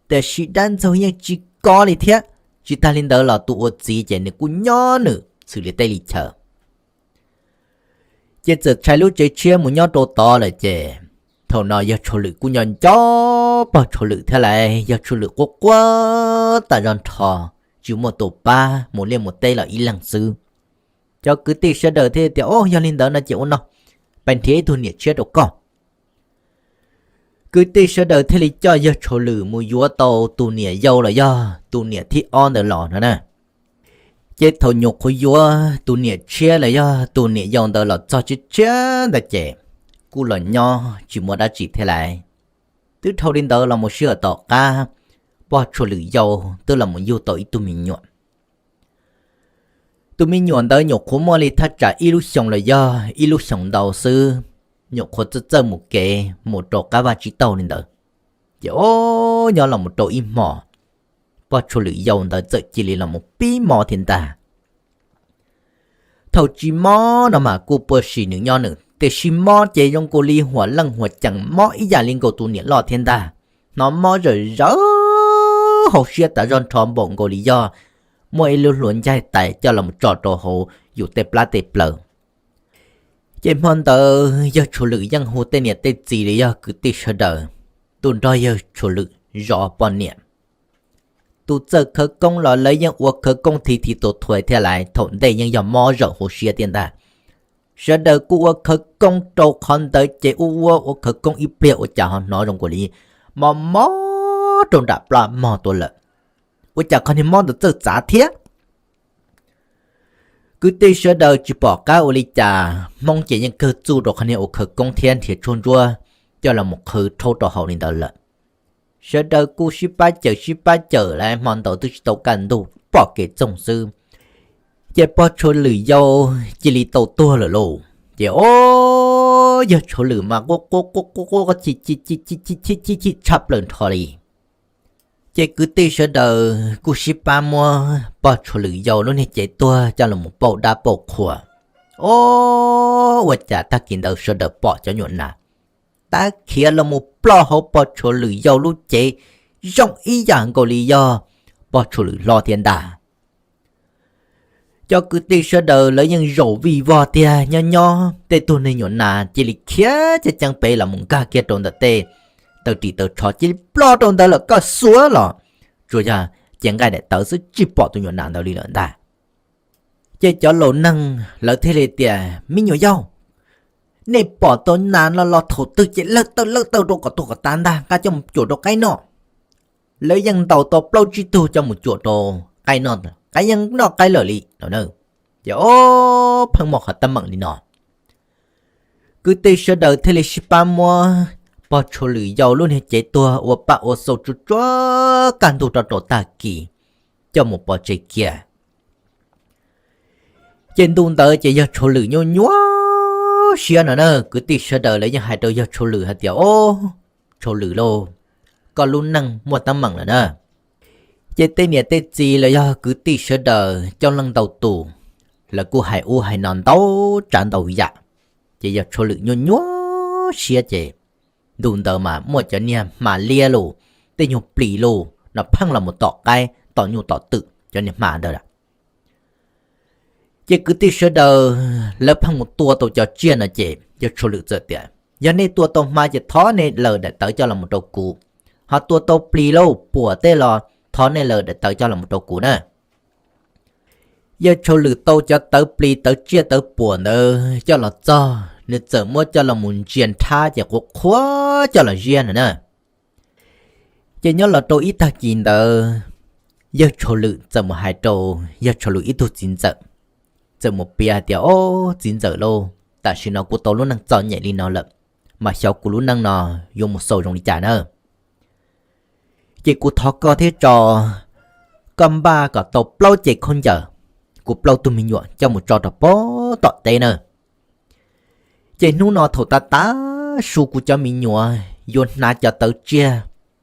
tiam sis dab ntxaug yeej tsis kov li thiab. Tsis tag li ntawd los tus ua txiv ces nws kuj nyob nws xws li tej li chaw. Ces txawm tshais lub tsev tshiab mus nyob rau tod lawm ces thaum no yawg Tshua Lwm kuj nco nco pog Tshua Lwm thiab lawm, yawg Tshua Lwm quaj quaj tas zog nrho, tsis muaj tus pab mus liaj mus teb los ib leeg xwb. Cov kwv tij sawv daws thiaj tias, O, yog li ntawd no ces ua no, pais nrhiav ib tug niam tshiab rau koj. Kwv tij sawv daws thiaj li coj yawg Tshua Lwm mus yuav tau tus niam yau los yog tus niam thib ob ntawd los no na. Ces thaum nyuam qhuav yuav tus niam tshiab los yog tus niam yau ntawd los txog tshiab tshiab ntawd ces kuj los nyob tsis muaj dab tsi thiab lawm. Twb dhau li ntawd los mus sij hawm tom qab, pog Tshua Lwm yau twb los mus yug tau ib tug me nyuam. Tus me nyuam ntawd nyuam qhuav muaj li thaj tsam ib lub xyoos los yog ib lub xyoos ntau xwb, nyuam qhuav txawj txawj mus kev mus rau qab vaj tsib taug li ntawd. Ces o, nyob los mus rau ib hmos, pog Tshua Lwm yau ntawd txawm cia li los mus pib mob thiab ntag. Thaum tsis mob no mas kuj puas sim nws nyob nws, tiam sis mob ces zoo nkaus li huam leej huam ceem mob ib yam li nkaus tus niam loj thiab ntag. Hnov mob zawm zawv hauv siab tas zog nrho npaum nkaus li yog muaj ib lub hlua ncaig tais coj los tso rau hauv yus tej plab tej plawv. Ces hmo ntawd yawg Tshuav Lwm yeej hu tej niam tej txiv los yog kwv tij sawv daws tuaj nrog yawg Tshuav Lwm zov poj niam. Tus txawj khawv koob los lawv yeej ua khawv koob thiv thiv tua thuav thiab lais, thaum ntej yeej yog mob zawm hauv siab thiab ntag. Sawv daws kuj ua khawv koob rau qhov ntawd ces ua ua ua khawv koob ib pliag ua cas ho hnov zoo nkaus li mob mob rau nram plab mog tuaj lawm. Ua cas qhov niag mob ntawd txawj txav thiab? Kwv tij sawv daws tsis pom qab ua li cas, Hmoob ces yeej kawg txuj rau qhov niag ua khawv koob thiab nrhiav tshuaj ntsuab coj los mus qhwv rhaub rau haus li ntawd lawm. Sawv daws kuj sib pab cawm sib pab cawm lawm, hmo ntawd twb tsis tau kaj ntug pom kev txoog xwb, ces pog Tshuav Lwm yau cia li tau tuag lawm lauj. Ces o, yawg Tshuav Lwm mas quaj quaj quaj quaj quaj chim chim chim chim chim chim chim chim tshaj plaws nrho li. Ces kwv tij sawv daws kuj sib pab muab pog Tshuav Lwm yau lub niag cev tuag coj los mus pauj dab pauj qhua. O, ua cas tag kis ntawd sawv daws pom cov nyuam nas tab khiav los mus ploj hauv pog Tshuav Lwm yau lub cev zoo ib yam nkaus li yog pog Tshuav Lwm hlob thiab ntag. Cov kwv tij sawv daws lawv yeej zaum vij vog tiag, nyob nyob tej tug niag nyuam nas cia li khiav ceev ceev pem los mus nkag kiag rau ntawm tej taw ris taw tsho cia li ploj rau ntawd lawm, koj xuav los tsuas yog cev nqaij daim tawv xwb tsis pom tus nyuam nas ntawd li lawm ntag. Ces cov laus neeg lawv thiaj li tias, me nyuam yaus, nej pom tau nas no los thaum twg ces lawj tawj lawj tawj rau kom tuag kom tas ntag, nqa coj mus cuam rau qaib noj. Lawv yeej ntaus tau plaub tsib tug coj mus cuam rau qaib noj, qaib yeej noj qaib lawm li no. Ces o, pheej muaj qhov teeb meem li no. Kwv tij sawv daws thiaj li sib pab muab pog Tshuav Lwm yau lub niag cev tuag ua paj ua xaum tsuag tsuag kaj ntug rau rau tag kis coj mus pov tseg kiag. Ces ntu ntawd ces yawg Tshuav Lwm nyuaj nyuaj siab no na, kwv tij sawv daws lawv yeej hais rau yawg Tshuav Lwm hais tias, o, Tshuav Lwm lauj, koj lub neej muaj teeb meem lawm na. Ces tej niam tej txiv los yog kwv tij sawv daws coob leej ntau tus, lawv kuj hais ub hais no ntau tsav ntau yam. Ces yawg Tshuav Lwm nyuaj nyuaj siab ces ntu ntawd mas muaj cov niag hma liab los, tej nyuag plis los no pheej los mus tom qaib tom nyuj tom twm cov niag hma ntawd. Ces kwv tij sawv daws lawv pheej mus tua tau cov tsiaj no ces yawg Tshuav Lwm txawm tias, yog nej tua tau hma ces thov nej laws daim tawv coj los mus rau kuv, ho tua tau plis los puam tej los thov nej laws daim tawv coj los mus rau kuv na. Yawg Tshuav Lwm tau cov tawv plis tawv tsiaj tawv puam ntawd coj los txog, nws txawm muab coj los mus ntsia nrhab ces quav qhuav coj los ziab no na. Ces nyob los rau ib tag kis ntawd, yawg Tshuav Lwm txawm mus hais rau yawg Tshuav Lwm ib tug txiv ntxawm, txawm mus piav hais tias, o, txiv ntxawm lauj, tam sim no kuv tau lub neej txom nyem li no lawm, mas xyov kuv lub neej no yuav mus xaus zoo li cas na. Ces kuv thov koj thiab tso, koj npaj kom tau plaub ce khaub ncaws, kuv plaub tug me nyuam coj mus tso rau pem tom teb na. Ces hnub no thaum tav tav su kuv cov me nyuam yuav hnav cov tawv tsiaj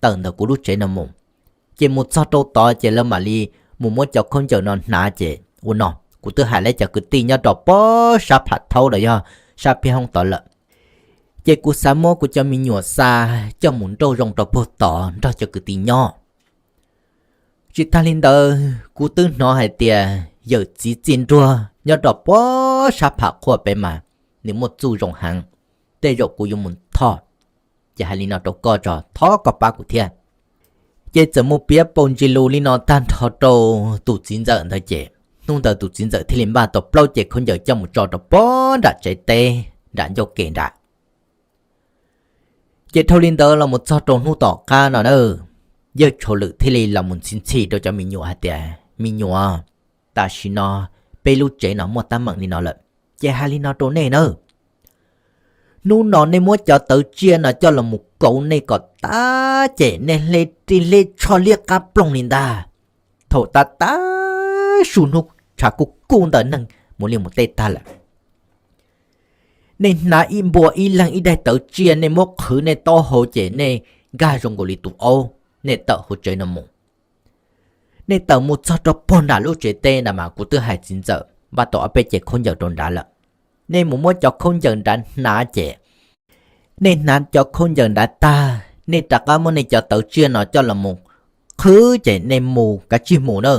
tawm ntawm kuv lub tsev no mus, ces mus txog rau tod ces lawv mam li mus muab cov khaub ncaws no hnav ces ua no. Kuv twb hais lawv cov kwv tij nyob rau pem sab Pham Thaub los yog sab Phiab Hoob tod lawm, ces kuv xav muab kuv cov me nyuam xa coj mus nrauj zoo rau puag tod nrog cov kwv tij nyob. Tsis tag li ntawd, kuv twb hnov hais tias yawm txiv Txij Nruag nyob rau pem sab Pham Qhuaj pem mas nws muaj txuj zoo heev, tej zaum kuv yuav mus thov. Ces hais li no rau koj tso, thov koj pab kuv thiab. Ces txawm mus piav paus ntsis lus li no tag nrho rau tus txiv ntxawm ntawd ces hnub ntawd tus txiv ntxawm thiaj li npaj tau plaub ce khaub ncaws coj mus tso rau pem nram tsev teb nram ncauj ke nram. Ces dhau li ntawd los mus txog rau hnub tom qab no na, yawg Tshau Lwm thiaj li los mus ntxhi ntxhi rau cov me nyuam hais tias, me nyuam, tam sim no peb lub tsev no muaj teeb meem li no lawm, ces hais li no rau nej na, hnub no nej muab cov tawv tsiaj no coj los mus kauv nej kom tas ces nej hle ris hle tsho liab qab ploog li ntag. Thaum tav tav su hnub tshav kub kub ntawm neeg mus liaj mus teb tag lawm, nej hnav ib npua ib leeg ib daim tawv tsiaj nej muab qhwv nej taub hau ces nej nkag zoo nkaus li tus aub, nej tawm hauv tsev no mus. Nej tawm mus txog rau puag nram lub tsev teb nrad mas kuv twb hais txiv ntxawm npaj tau ob peb ce khaub ncaws rau nrad lawm. Nej mus muab cov khaub ncaws nrad hnav ces nej hnav cov khaub ncaws nrad tag, nej rov qab muab nej cov tawv tsiaj no coj los mus qhwv ces nej mus kav tsij mus na.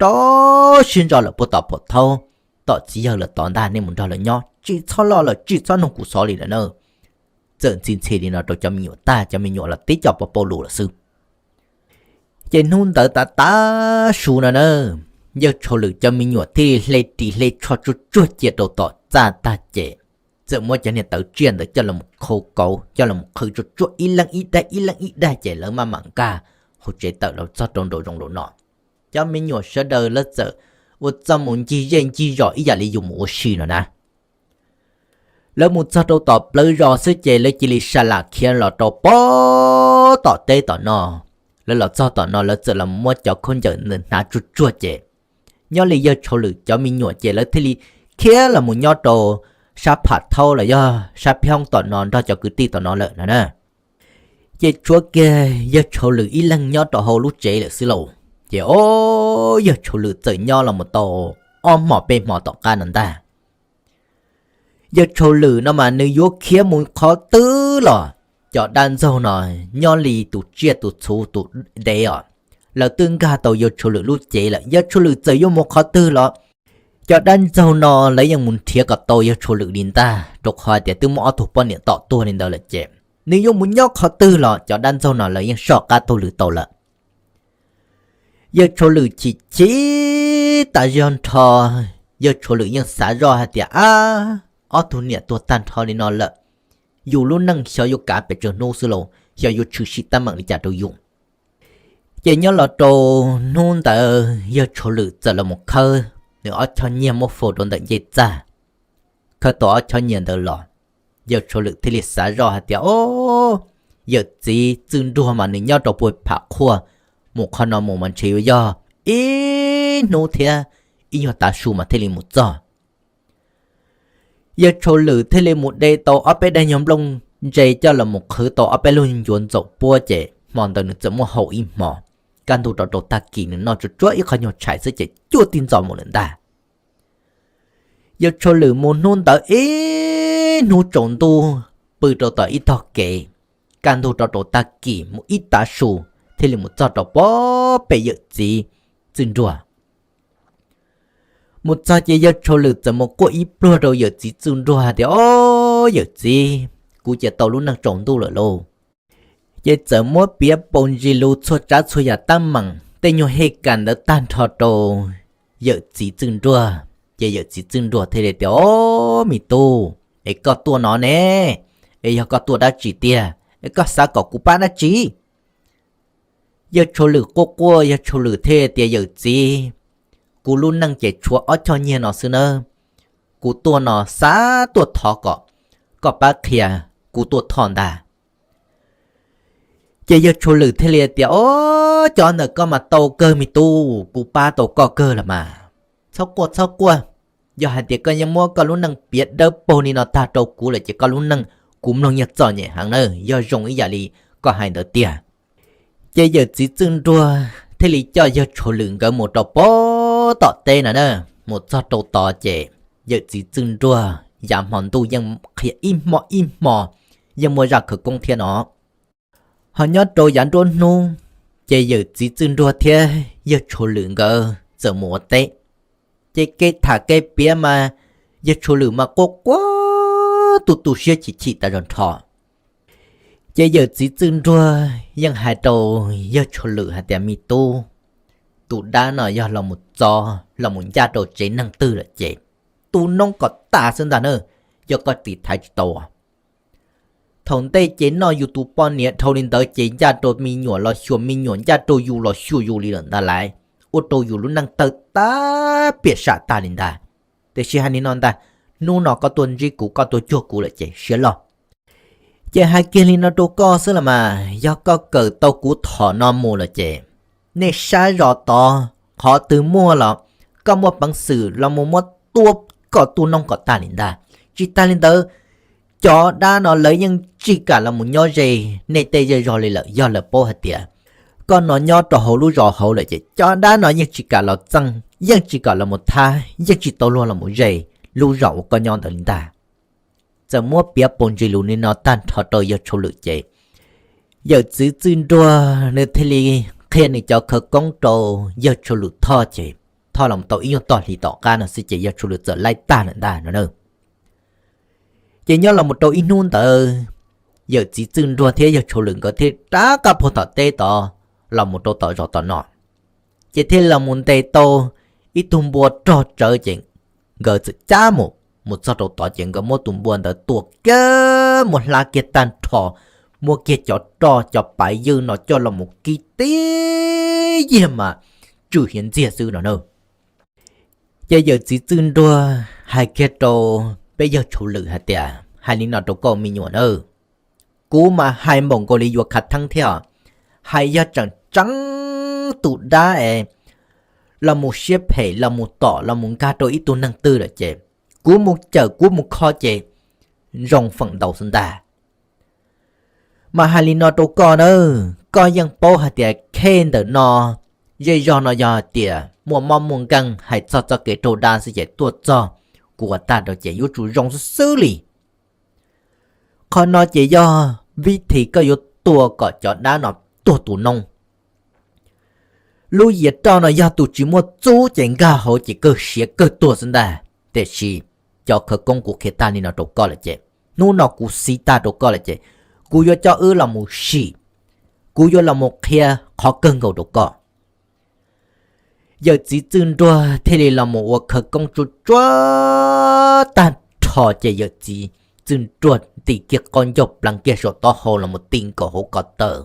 rov sib ntso lawm puag tom phuam thaub, tom txiv yawg lawv tod ntag, nej mus nrog lawv nyob, tsis txhob loj lawm, tsis txhob nug kuv xov li lawm na. Txawm ntxhi ntxhi li no rau cov me nyuam tag, cov me nyuam los tib co pov paum lus lawm xwb. Ces hnub ntawd tav tav su no na, yawg Tshau Lwm cov me nyuam thiaj li hle ris hle tsho tsuag tsuag cia rau tom txaj tag ces txawm muab cov niag tawv tsiaj ntawd coj los khau kauv, coj los qhwv tsuag tsuag ib leeg ib daim ib leeg ib daim ces lawv maj mam nkag hauv tsev tawm los txog rau nraum zoov nraum no. Cov me nyuam sawv daws lawv txawm ua txuj mus ncig zej ncig zos ib yam li yus mus ua si no na. Lawv mus txog rau tom plawv zos xwb ces lawv cia li sa lam khiav los rau pem tom teb tom no. Lawv los txog tom no lawv txawm los muab cov khaub ncaws ntawd hnav tsuag tsuag ces nyob li yawg Tshau Lwm cov me nyuam ces lawv thiaj li khiav los mus nyob rau sab pham thaub los yog sab phoob tom no nrog cov kwv tij tom no lawm no na. Ces tshuav kiag yawg Tshau Lwm ib leeg nyob rau hauv lub tsev lawm xwb lauj. Ces o, yawg Tshau Lwm txawm nyob los mus tau ob hmo peb hmo tom qab no ntag. Yawg Tshau Lwm no mas nws yuav khiav mus qhov twg los cov dab ntxaug no nyob li tus tsiaj tus txhu tus dev os, lawv twb nkag tau yawg Tshau Lwm lub cev lawm. Yawg Tshau Lwm txawm yuav mus qhov twg los cov dab ntxaug no lawv yeej mus nrhiav kom tau yawg Tshau Lwm li ntag, rau qhov tias twb muaj ob tug poj niam tom tuag li ntawd lawm ces nws yuav mus nyob qhov twg los cov dab ntxaug no lawv yeej soj qab taug lw tau lawm. Yawg Tshau Lwm chim chim tas zog nrho, yawg Tshau Lwm yeej xav zoj hais tias, ab, ob tug niam tuag tag nrho li no lawm, yus lub neej xyov yuav kav pes tsawg hnub xwb lauj, xyov yuav tshwm sim teeb meem li cas rau yus. Ces nyob los rau hnub ntawd yawg Tshau Lwm txawm los mus khawb nws ob choj nyiaj muab faus rau ntawm ncej txaj. Khawb tau ob choj nyiaj ntawd los, yawg Tshau Lwm thiaj li xav zoj hais tias, o, yawm txiv Txwj Nruag mas nws nyob rau puag pham qhuaj, mus qhov no mus mas ntshe yuav yog ib hnub thiab ib nyuag tav su mas thiaj li mus txog. Yawg Tshau Lwm thiaj li mus de tau ob peb daim nyuag nplooj ntse coj los mus qhwv tau ob peb lub ncuav ntxaum puab ces hmo ntawd nws txawm muab hau ib hmo. Kaj ntug rau rau tag kis nws noj tsuag tsuag ib qho nyuag tshais xwb ces cuaj tij ntxos mus lawm ntag. Yawg Tshau Lwm mus hnub ntawd ib hnub tsaus ntuj pw rau tom ib tog kev, kaj ntug rau rau tag kis mus ib tav su thiaj li mus txog rau puag pem yawm txiv Txwj Nruag. Mus txog ces yawg Tshau Lwm txawm mus quaj ib pluag rau yawm txiv Txwj Nruag hais tias, o, yawm txiv, kuv ces tau lub neej tsaus ntuj lawm lauj. Ces txawm muab piav paus ntsis lus txhua tsav txhua yam teeb meem tej nyuag hej kas ntawd tag nrho rau yawm txiv Txwj Nruag. Ces yawm txiv Txwj Nruag thiaj li tias, o, me tub, es koj tuaj no ne, es yog koj tuaj dab tsi tiag, es koj xav kom kuv pab dab tsi? Yawg Tshau Lwm quaj quaj, yawg Tshau Lwm thiaj tias, yawm txiv, kuv lub neej ces tshuav ob choj nyiaj no xwb nawb. Kuv tuaj no xav tuaj thov kom koj pab qhia kuv tuaj thoj ntag. Ces yawg Tshau Lwm thiaj li tias, o, cov ntawm koj mas tau kawg me tub, kuv pab tau koj kawg los mas. Txhob quaj txhob quaj, yog hais tias koj yeej muab koj lub neej piav dawb paug li no tag rau kuv lawm ces koj lub neej kuv mloog yeej txom nyem heev na, yog zoo ib yam li koj hais ntawd tiag. Ces yawm txiv Txwj Nruag thiaj li coj yawg Tshau Lwm nkawd mus rau puag tom teb no na. Mus txog rau tod ces yawm txiv Txwj Nruag yav hmo ntuj yeej qhia ib hmo ib hmo, yeej muaj zaj khawv koob thiab no. Ho nyob rau yav nruab hnub, ces yawm txiv Txwj Nruag thiab yawg Tshau Lwm nkawd txawm mus ua teb. Ces kev tham kev piav mas yawg Tshau Lwm mas quaj quaj tu tu siab chim chim tas zog nrho. Ces yawm txiv Txwj Nruag yeej hais rau yawg Tshau Lwm hais tias, me tub, tus dab no yog los mus txo, los mus ncaj rau tsev neeg twg lawm ces tu noob kom tas xwb ntag na, yog koj tiv thaiv tsis tau. Thaum ntej ces noj yus tus poj niam dhau li ntawd ces ncaj rau me nyuam los xyuas me nyuam, ncaj rau yus los xyuas yus li lawm ntag lauj, ua rau yus lub neej tawg tag piam sam tag li ntag. Tiam sis hais li no ntag, hnub no koj tuaj ntsib kuv, koj tuaj cuag kuv lawm ces siab loj. Ces hais kiag li no rau koj xwb los mas, yog koj kawm tau kuv thaum no mus lawm ces nej sab zos tod qhov twg muaj los koj muaj peev xwm los mus muab tua kom tu noob kom tag li ntag. Tsis tas li ntawd, cov dab no lawv yeej tsis kam los mus nyob ze nej tej zej zog li lawm, yog lawv paub hais tias koj no nyob rau hauv lub zos hauv lawm ces cov dab no yeej tsis kam los txeeb, yeej tsis kam los mus thab, yeej tsis tau luag los mus ze lub zos uas koj nyob ntawd li ntag. Txawm muab piav paus ntsis lus li no tag nrho rau yawg Tshau Lwm ces yawm txiv Txwj Nruag nws thiaj li qhia nws cov khawv koob rau yawg Tshau Lwm Thoj ces thoj los tau ib nyuag tog hlis tom qab no xwb ces yawg Tshau Lwm txawm laij tag lawm ntag no na. Ces nyob los mus rau ib hnub ntawd, yawm txiv Txwj Nruag thiab yawg Tshau Lwm nkawd thiaj rov qab puag tom teb tod los mus rau tom zos tom no, ces thiaj los mus ntes tau ib tug npua rog tsawv ces nkawd txawm cab mus, mus txog rau tod ces nkawd muab tus npua ntawd tua kiag, muab hlab kiag tag nrho, muab kiag cov roj cov pav ywj no coj los mus kib tib yag mas tsw hiav ntxiag xwb no na. Ces yawm txiv Txwj Nruag hais kiag rau peb yawg Tshau Lwm hais tias, hais li no rau koj me nyuam nawb, kuv mas hais npaum nkaus li yuav khav theeb thiab os, hais yog tseem tseeb tus dab es los mus siab phem los mus tom los mus nkag rau ib tug neeg twg lawm ces kuv mus cawm kuv mus kho ces zoo feem ntau xwb ntag. Mas hais li no rau koj nawb, koj yeej paub hais tias khej ntawm no, zej zog no yog hais tias muaj mob muaj nkeeg hais txog txoj kev raug dab xwb ces tuaj txog kuv ua tag rau ces yuav tsum zoo xwb xwb li. Qhov no ces yog vib thi koj yuav tua kom cov dab no tuag tu noob. Lub yias roj no yog tus tsis muaj txub ces nkag hauv ces kawg siav kawg tuag xwb ntag. Tiam sis cov khawv koob kuv qhia tag li no rau koj lawm ces, hnub no kuv xib tag rau koj lawm ces, kuv yuav coj wb los mus sim, kuv yuav los mus qhia qhov kawg nkaus rau koj. Yawm txiv Txwj Nruag thiaj li los mus ua khawv koob tsuag tsuag tag nrho ces yawm txiv Txwj Nruag ntim kiag qaub ncaug pleev kiag saum taub hau los mus ti nkaus hauv ko taw.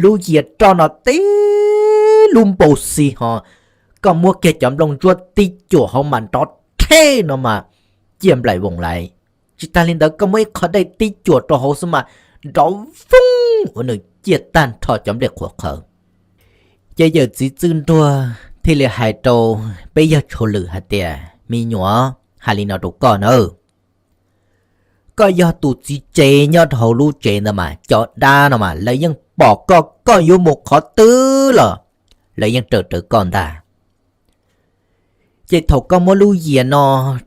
Lub yias roj no tib lub npau xi ho, koj muab kiag cov nplooj ntsuab tib cuam hauv mas nrov rhe no mas ciaj nplaim voos lawm. Tsis tas li ntawd koj muab ib qho dej tib cuam rau hauv xwb mas nrov voog ua nws ciaj tag nrho cov nplej qhuav qhawv. Ces yawm txiv Txwj Nruag thiaj li hais rau peb yawg Tshau Lwm hais tias, me nyuam, hais li no rau koj nawb, koj yog tus txiv tsev nyob rau hauv lub tsev ntawd mas cov dab no mas lawv yeej pom koj, koj yuav mus qhov twg los lawv yeej raws rawv koj ntag. Ces thaum koj muab lub yias no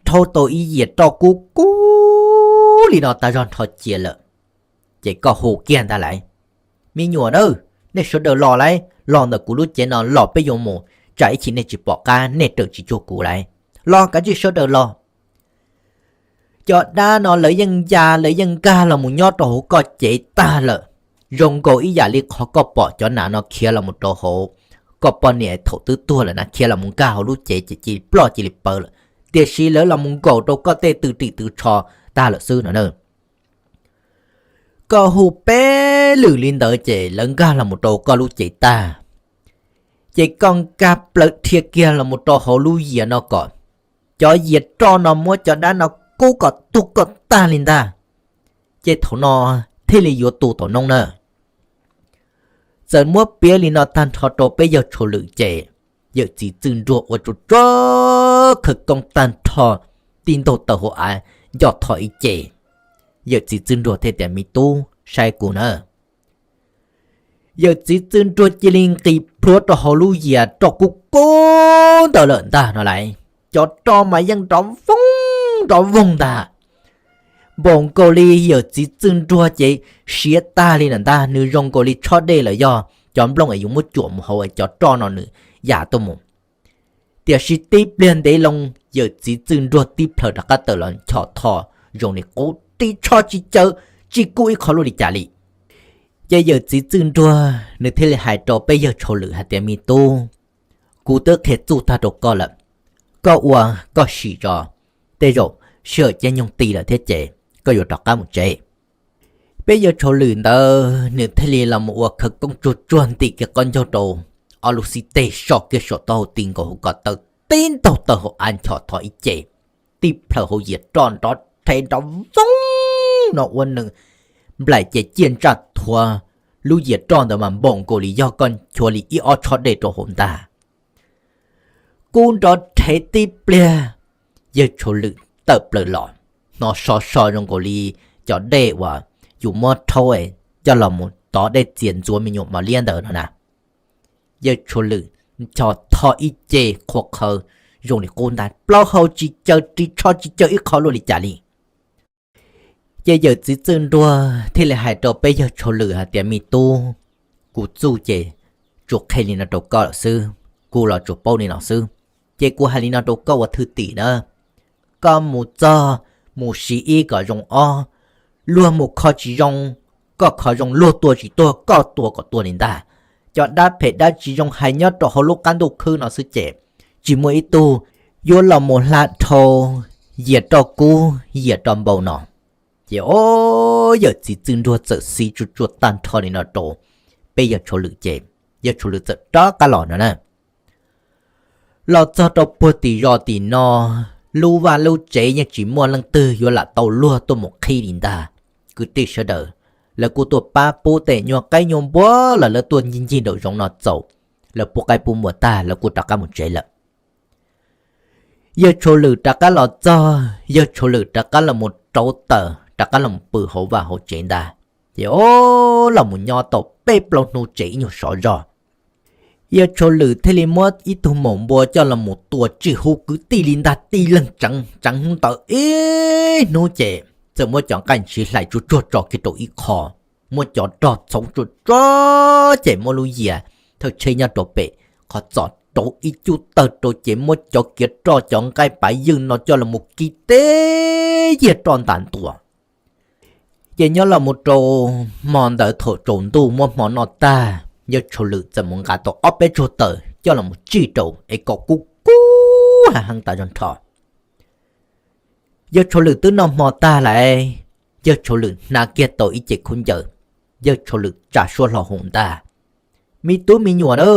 rhaub tau ib yias roj kub kub li no tag zog nrho cia lawm, ces koj hu kiag ntag lauj, me nyuam nawb, nej sawv daws los lauj, los ntawm kuv lub cev no los peb yuav mus, tsam ib chim nej tsis pom qab nej raws tsis cuag kuv lauj, los kav tsij sawv daws los. Cov dab no lawv yeej ya lawv yeej nkag los mus nyob rau hauv koj cev tag lawm, zoo nkaus ib yam li qhov koj pom cov nas no khiav los mus rau hauv koj poj niam thaum twb tuag lawm na, khiav los mus nkag hauv lub cev ces cia li ploj cia li pawv lawm, tiam sis lawv los mus nkaum rau koj tej tw ris tw tsho tag lawm xwb no na. Koj hu peb lwm li ntawd ces lawv nkag los mus rau koj lub cev tag, ces koj nkag plaws dhia kiag los mus rau hauv lub yias no kom cov yias roj no muab cov dab no kub kom tuag kom tag li ntag, ces thaum no thiaj li yuav tu tom noob na. Txawm muab piav li no tag nrho rau peb yawg Tshau Lwm ces yawm txiv Txwj Nruag ua tsuag tsuag khawv koob tag nrho, tib ntaug taw hauv av nco tho ib ce. Yawm txiv Txwj Nruag thiaj tias, me tub, saib kuv na. Yawm txiv Txwj Nruag cia li nqis plhuav rau hauv lub yias roj kub kub ntawd lawm ntag no lauj. Cov roj mas yeej nrov voog nrov voog ntag, npaum nkaus li yawm txiv Txwj Nruag ces siav tag li lawm ntag, nws zoo nkaus li tshob dej los yog cov nplooj es yus muab cuam mus hauv cov roj no nws yam tuaj mus. Tiam sis tib pliag ntev loo yawm txiv Txwj Nruag tib plhaws rov qab tawm los nchos tho zoo li qub, ris tsho tsis caw, tsis kub ib qho luaj li cas li. Ces yawm txiv Txwj Nruag nws thiaj li hais rau peb yawg Tshau Lwm hais tias, me tub, kuv twb qhia txuj tag rau koj lawm, koj ua koj sim tso, tej zaum sij hawm caij nyoog ti lawm thiab ces koj yuav rov qab mus tsev. Peb yawg Tshau Lwm ntawd nws thiaj li los mus ua khawv koob tsuag tsuag ntim kiag qaub ncaug rau ob lub xib teg so kiag saum taub hau ti nkaus hauv ko taw, tib ntaug taw hauv av nchos tho ib ce, tib plhaws hauv yias roj nrov rhe nrov voog no ua nws nplaim ces ciaj ntsaj thuav, lub yias roj ntawd mas npaum nkaus li yog koj nchuav li ib ob tshob dej rau hauv ntag. Kub nrov rhe tib pliag, yawg Tshau Lwm tawm plaws los, hnov so so zoo nkaus li cov dej uas yus muab rhaub coj los mus tov dej txias ntxuav me nyuam mos liab ntawd no na. Yawg Tshau Lwm nchos tho ib ce qhuav qhawv zoo li qub ntag, plaub hau tsis caw ris tsho tsis caw ib qho luaj li cas li. Ces yawm txiv Txwj Nruag thiaj li hais rau peb yawg Tshau Lwm hais tias, me tub, kuv txuj ces tsuas qhia li no rau koj lawm xwb, kuv los tsuas paub li no xwb. Ces kuv hais li no rau koj ua thwj tim na, koj mus txog mus siv ib kom zoo ob, luag mus kho tsis zoo, koj kho zoo luag tua tsis tuag koj tua kom tuag li ntag. Cov dab phem dab tsis zoo hais nyob rau hauv lub qab ntuj khwb no xwb ces tsis muaj ib tug yuav los mus hla dhau Yias Roj Kub Yias Roj Npau no. Ces o, yawm txiv Txwj Nruag txawm xiv tsuag tsuag tag nrho li no rau peb yawg Tshau Lwm ces yawg Tshau Lwm txawm rov qab los no na. Los txog rau puag tim zos tim no, lub vaj lub tsev yeej tsis muaj leej twg yuav lam tau luag tuaj mus qhib li ntag. Kwv tij sawv daws, lawv kuj tuaj pab pub tej nyuag qaib nyuag npua los lawv tuaj ncig ncig nraum zoov no txaus, lawv pub qaib pub npua tag lawv kuj rov qab mus tsev lawm. Yawg Tshau Lwm rov qab los txog, yawg Tshau Lwm rov qab los mus rauv taws rov qab los mus pw hauv vaj hauv tsev ntag. Ces o, los mus nyob tau peb plaub hnub ces ib nyuag sov zog, yawg Tshau Lwm thiaj li muab ib tug maum npua coj los mus tua tsij hu kwv tij li ntag, tib leeg tseev tseev hnub ntawd ib hnub ces txawm muab cov nqaij ntshiv hlais tsuag tsuag tso kiag rau ib qho, muab cov roj txhoov tsuag tsuag ces muab lub yias thawj tsheb nyob rau pem qhov txos rauv ib cub tawg rau ces muab cov kiav roj cov nqaij pav ywj no coj los mus kis teb yias roj ntas ntua. Ces nyob los mus rau hmo ntawd thaum tsaus ntuj muab hmo noj tag, yawg Tshau Lwm txawm mus nqa tau ob peb tsuag taws coj los mus tsij rau es kom kub kub heev heev tas zog nrho. Yawg Tshau Lwm twb noj hmo tag lawm, yawg Tshau Lwm hnav kiag tau ib ce khaub ncaws, yawg Tshau Lwm tsa suab hlo hauv ntag. Me tub me nyuam na,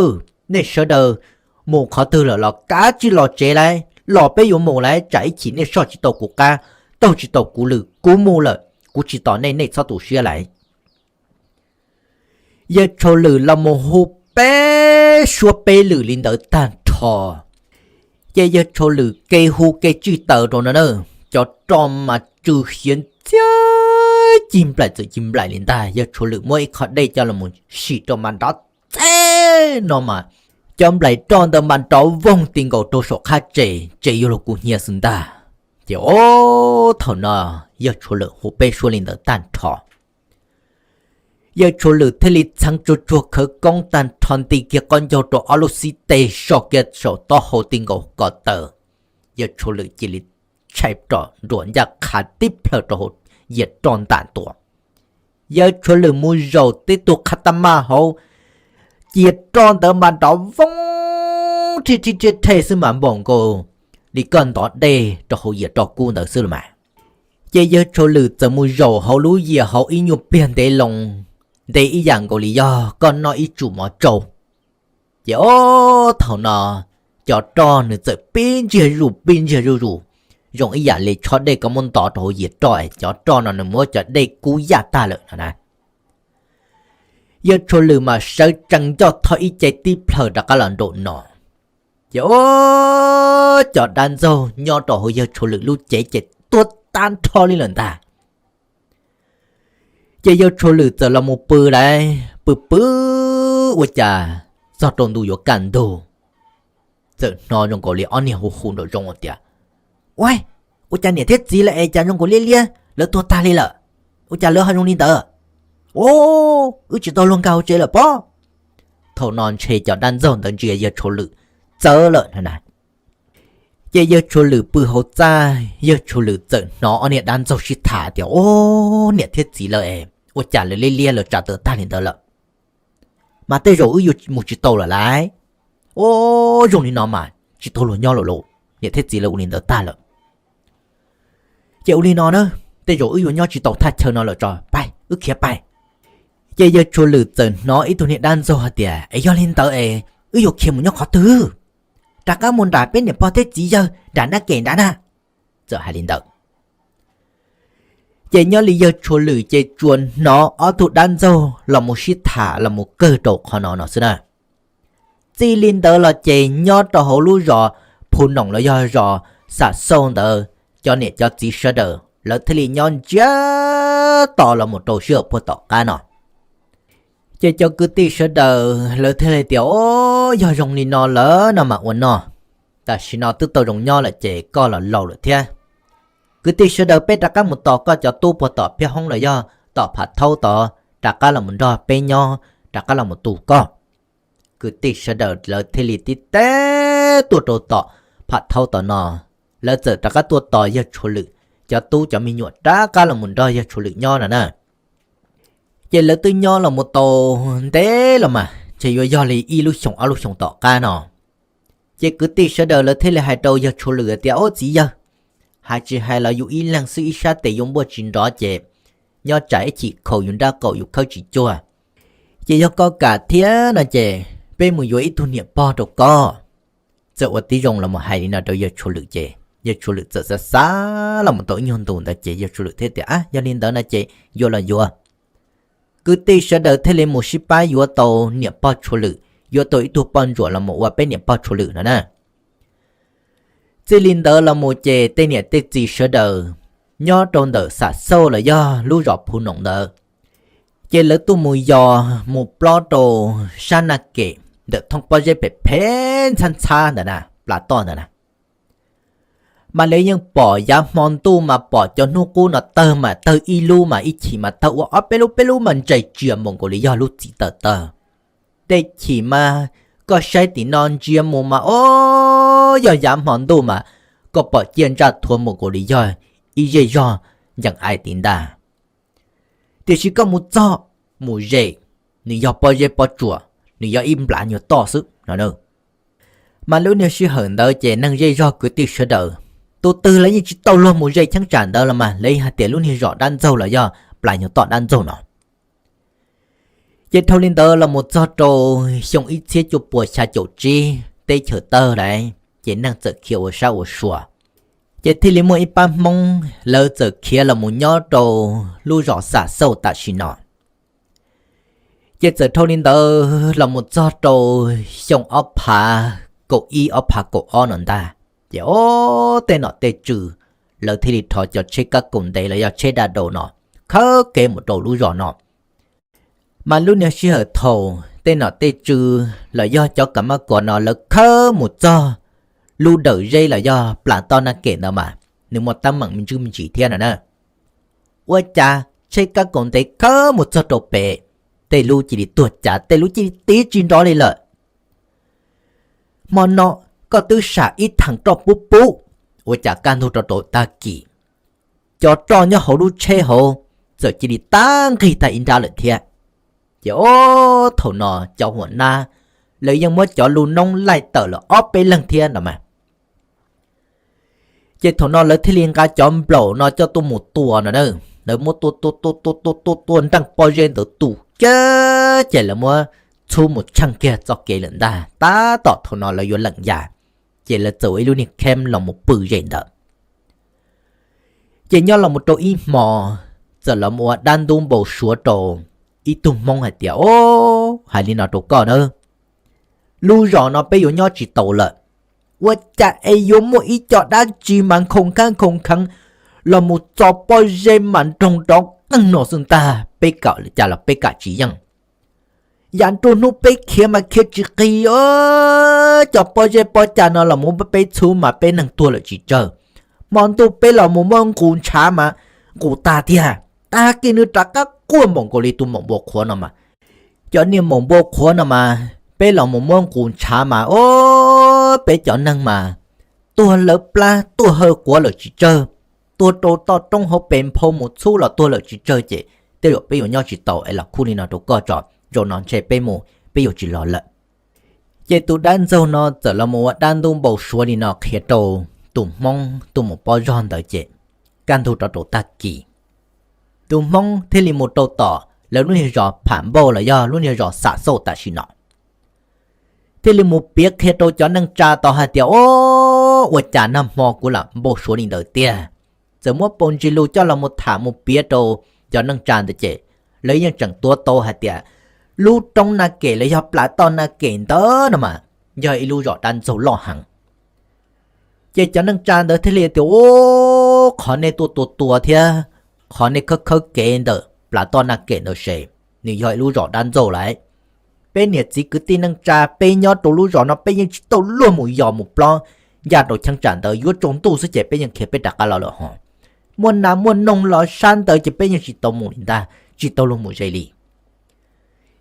nej sawv daws mus qhov twg lawm los kav tsij los tsev lauj, los peb yuav mus lauj, tsam ib chim nej soj tsis tau kuv qab, taug tsis tau kuv lwm, kuv mus lawm kuv tsis tos nej, nej txhob tu siab lauj. Yawg Tshau Lwm los mus hu peb suab peb lwm li ntawd tag nrho, ces yawg Tshau Lwm ke hu ke tsij taws rau no na, cov roj mas tsw hiav ntxhiab cig nplaim txawm cig nplaim li ntag. Yawg Tshau Lwm muab ib qho dej coj los mus sim rau mas nrov txeb no mas cov nplaim roj ntawd mas nrov voog ti nkaus rau saum qab tsev, tsev yuav luag kub hnyiab xwb ntag. Ces o, thaum no yawg Tshau Lwm hu peb suab li ntawd tag nrho, yawg Tshau Lwm thiaj li txheev tsuag tsuag khawv koob tag nrho nti kiag qoj ncaug rau ob lub xib teg so kiag saum taub hau ti nkaus ko taw. Yawg Tshau Lwm cia li tshais roj nruam ncaj qha tib plhaw rau hauv yias roj ntam ntua. Yawg Tshau Lwm mus zaum tib tug qhab tab maj hauv yias roj ntawd mas nrov voog rhij rhij rhij rhej xwb mas npaum nkaus li koj ntov dej rau hauv yias roj kub ntawd xwb los mas. Ces yawg Tshau Lwm txawm mus zaum hauv lub yias hauv ib nyuag pliag ntev loo, ntev ib yam nkaus li yog koj noj ib tsum mov tsau. Ces o, thaum no cov roj nws txawm pib ntsiag zuj pib ntsiag zuj zus, zoo ib yam li tshob dej koj muab ntov rau hauv yias roj es cov roj no nws muab cov dej kub yaj tag lawm no na. Yawg Tshau Lwm mas sawv tsees ncoj thoj ib ce tib plhaw rov qab los nraum no. Ces o, cov dab ntxaug nyob rau hauv yawg Tshau Lwm lub cev ces tuag tag nrho li lawm ntag. Ces yawg Tshau Lwm txawm los mus pw lauj, pw pw ua cas txog rau ntu yuav kaj ntug, txawm hnov zoo nkaus li ob niag hu hu nraum zoov tias, Ua, ua cas niam thiab txiv lawv es cas zoo nkaus liab liab, lawv tuag tag li lawm? Ua cas lawv ho zoo li ntawd? O, wb tsis tau luag nkag hauv tsev lawm pob. Thaum no ntshe cov dab ntxaug ntawd ntsia yawg Tshau Lwm txawv lawm na. Ces yawg Tshau Lwm pw hauv txaj, yawg Tshau Lwm txawm hnov ob niag dab ntxaug sib tham tias, O, niam thiab txiv lawv es ua cas lawv liab liab lawv tsa tawv tag li ntawd lawm? Mas tej zaum wb yuav mus tsis tau lawm lauj. O, zoo li no mas tsis tau luag nyob lawm lauj, niam thiab txiv lawv ua li ntawd tag lawm. Ces ua li no na, tej zaum wb yuav nyob tsis tau thaj chaw no lawm tso, pais wb khiav pais. Ces yawg Tshau Lwm txawm hnov ib tug niag dab ntxaug hais tias, Es yog li ntawd es wb yuav khiav mus nyob qhov twg? Rov qab mus nram peb niam pog thiab txiv yawg nram nab kem nrad na. Txawm hais li ntawd, ces nyob li yawg Tshau Lwm ces tsuas hnov ob tug dab ntxaug los mus sib tham los mus kawg rau qhov no no xwb na. Txij li ntawd los ces nyob rau hauv lub zos Phu Noom los yog zos Xam Xauj ntawd, cov niam cov txiv sawv daws lawv thiaj li nyob ntsiag to los mus rau sij hawm puag tom qab no. Ces cov kwv tij sawv daws lawv thiaj li tias, O, yog zoo li no lawm no mas ua noj, tam sim no twb tau zoo nyob lawm ces koj los laus lawm thiab. Kwv tij sawv daws, peb rov qab mus tos koj cov tub puag tom Phiab Hoob los yog tom Phav Thaub tod rov qab los mus nrog peb nyob, rov qab los mus tu koj. Kwv tij sawv daws lawv thiaj li tib teb tuaj rau tom pham thaub tom no, lawv txawm rov qab tuaj tos yawg Tshuas Lwm cov tub cov me nyuam rov qab los mus nrog yawg Tshuas Lwm nyob no na. Ces lawv twb nyob los mus tau ntev los mas ntshe yuav yog li ib lub xyoo ob lub xyoo tom qab no. Ces kwv tij sawv daws lawv thiaj li hais rau yawg Tshuas Lwm tias, Ub txiv yawg, hais tsis hais los yus ib leeg xwb ib sab tes yuav npuaj tsis nrov ces nyob tsam ib chim khaus yus nrab qaum yus khawb tsis cuag. Ces yog koj kam thiab no ces peb mus yuav ib tug niam pog rau koj. Txawm ua tib zoo los mus hais li no rau yawg Tshuas Lwm ces yawg Tshuas Lwm txawm xav xav los mus tau ib nyuag ntus ntawd ces yawg Tshuas Lwm thiaj tias, Ab, yog li ntawd no ces yuav los yuav. Kwv tij sawv daws thiaj li mus sib pab yuav tau niam pog Tshuas Lwm, yuav tau ib tug poj ntsuam los mus ua peb niam pog Tshuas Lwm no na. Txij li ntawd los mus ces tej niam tej txiv sawv daws nyob rau ntawm Xam Xauj los yog lub zos Phu Noom ntawd, ces lawv tuaj mus yos mus plob rau sab Naj Kem ntawm thoob pob zeb phem phem ntxhab ntxhab ntawd na, plas toj ntawd na. Mas lawv yeej pom yav hmo ntuj mas pom cov hnub qub no tawg mas tawg ib lub mas ib chim mas tawg ua ob peb lub peb lub mas ntsais tsias npaum nkaus li yog lub txiv tawg tawg. Tej chim mas koj saib tim no ntsia mus mas o, yog yav hmo ntuj mas koj pom ciaj ntsaj thuav npaum nkaus li yog ib zej zog ncees ais tim ntag. Tiam sis koj mus txog mus ze, nws yog pob zeb pob tsuas, nws yog ib nplab nyuag toj xwb no. Mas lub niag sij hawm ntawd ces neeg zej zog kwv tij sawv daws, tus twg lawv yeej tsis tau luag mus ze cheeb tsam ntawd los mas lawv yeej hais tias lub niag zos dab ntxaug los yog plas nyuag toj dab ntxaug no. Ces dhau li ntawd los mus txog rau xyoo ib txhiab cuaj puas xya caum tsib teb chaws tawg lawm, ces neeg txawm khiav ua sab ua sua. Ces thiaj li muaj ib pab Hmoob lawv txawm khiav los mus nyob rau lub zos Xam Xauj tam sim no. Ces txawm dhau li ntawd los mus txog rau xyoo ob phav kaum ib ob phav kaum ob no ntag, ces o, tej nom tej tswv lawv thiaj li rho cov tsheb kab kaus ntev los yog tsheb daj dau no khawb kev mus rau lub zos no. Mas lub niag sij hawm thaum tej nom tej tswv los yog cov kam mab kos no lawv khawb mus txog lub dawm zeb los yog plas toj Naj Kem ntawd mas nws muaj teeb meem me ntsis me ntsis thiab no na. Ua cas tsheb kab kaus ntev khawb mus txog rau pem, tej lub cia li tuag cav, tej lub cia li tiv tsis nrov li lawm. Hmo no koj twb sam ib theem roj pub pub, ua cas kaj ntug rau rau tag kis, cov roj nyob hauv lub tsheb hauv txawm cia li tag nqig tag ib nrab lawm thiab. Ces o, thaum no cov huam nab lawv yeej muab cov lub noob laij tawm lawm ob peb leeg thiab no mas. Ces thaum no lawv thiaj li nqa cov nplaum no coj tuaj mus tua no na. Lawv muab tua tua tua tua tua tua tua nreej pob zeb ntawd tu kiag, ces lawv muab txhub mus tsheej kiag txoj kev lawm ntag. Tab tom thaum no lawv yuav leem yas, ces lawv txawm ua ib lub niag kheeb los mus pw ze ntawd. Ces nyob los mus rau ib hmo, txawm los mus ua dab ntub npau suav rau ib tug Hmoob hais tias, o, hais li no rau koj na, lub zos no peb yuav nyob tsis tau lawm. Ua cas es yuav muaj ib co dab tsi mas nkhaus khav nkhaus kheev los mus txo pob zeb mas nroog nrov qeeg no xwb ntag, peb kam cas los peb kam tsis yeej. Yam nruab hnub peb khiav mas khiav tsis qig, cov pob zeb pob ca no los mus peb txhub mas peb neeg tuag lawm tsis tsawg. Hmo ntuj peb los mus muab nqus ntshav mas nqus tag tiag, tag kis nws rov qab quaj npaum nkaus li tus maum npua qhuav no mas. Cov niag maum npua qhuav no mas peb los mus muab nqus ntshav mas o, peb cov neeg mas tuag lawv plab tuag haw quav lawm tsis tsawg, tuag rau toj roob hauv pes nphau mus txhub los tuag lawm tsis tsawg ces tej zaum peb yuav nyob tsis tau es los khub li no rau koj tso, zaum no ntshe peb mus peb yuav tsis los lawm. Ces tus dab ntxaug no txawm los mus ua dab ntub npau suav li no qhia rau tus Hmoob tuaj mus pob zog ntawd ces kaj ntug rov rau tag kis, tus Hmoob thiaj li mus rau tom lawv lub niag zos Pham Npauj los yog lub niag zos Xam Xauj tam sim no. Thiaj li mus piav qhia rau cov neej tsa tau hais tias, o, ua cas nag hmo kuv lam npau suav li ntawd tiag. Txawm muab paus ntsis lus coj los mus tham mus piav rau cov neej tsa ntawd ces lawv yeej tseem tuav tau hais tias lub roob Naj Kem los yog plas toj Naj Kem ntawd no mas yog ib lub zos dab ntxaug loj heev. Ces cov neej tsa ntawd thiaj li tias, o, qhov nej tuaj tua tua thiab qhov nej khawb khawb kev ntawm plas toj Naj Kem ntawd ces nws yog ib lub zos dab ntxaug lawm. Peb niam txiv kwv tij neej tsa peb nyob rau lub zos no peb yeej tsis tau luag mus yos mus plob ncaj rau cheeb tsam ntawd, yuav tsaus ntuj xwb ces peb yeej khiav peb rov qab los lawm hos. Muaj nas muaj noog los sab ntawd ces peb yeej tsis tau mus li ntag, tsis tau luag mus ze li.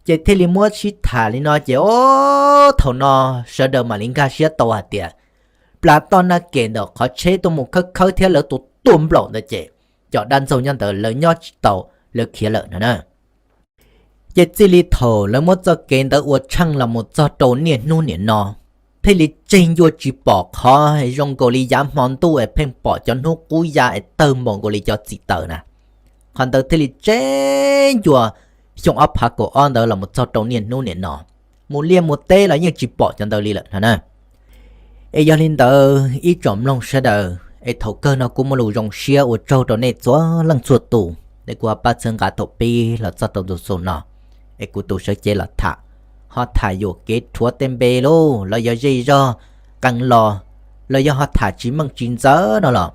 Ces thiaj li muab sib tham li no ces o, thaum no sawv daws mam li nkag siab tau hais tias plas toj naj kem ntawm qhov tsheb tuaj mus khawb khawb thiab lawv tua tuaj nplaum ntawd ces cov dab ntxaug nyob ntawd lawv nyob tsis tau, lawv khiav lawm no na. Ces txij li thaum lawv muab txoj kev ntawd ua tsheej los mus txog rau niaj hnub niam no, thiaj li tseg ncua tsis pom qhov zoo nkaus li yav hmo ntuj es pheej pom cov hnub qub ya es tawg npaum nkaus li cov txim taws na. Qhov ntawd thiaj li tseg ncua xyoo ob phav kaum ob ntawd los mus txog rau niaj hnub niam no, mus liaj mus teb los yeej tsis pom cov ntawd li lawm no na. Es yog li ntawd ib tsoom mloog sawv daws, es thaum kawg no kuv muaj lus zoo siab ua tsaug rau nej txhua leej txhua tus es kuv ho pab txhawb nqa thaum pib los txog rau ntu xus no. Es kuv tus sawv cev los tham, ho tham yuam kev rhuav tej npe lauj los yog zej zog qee los, los yog ho tham tsis meej tsis ntxaws no los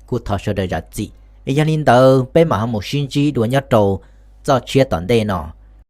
kuj thov sawv daws zam txim. Es yog li ntawd peb mam ho mus sib ntsib dua nyob rau txoj tshiab tom ntej no.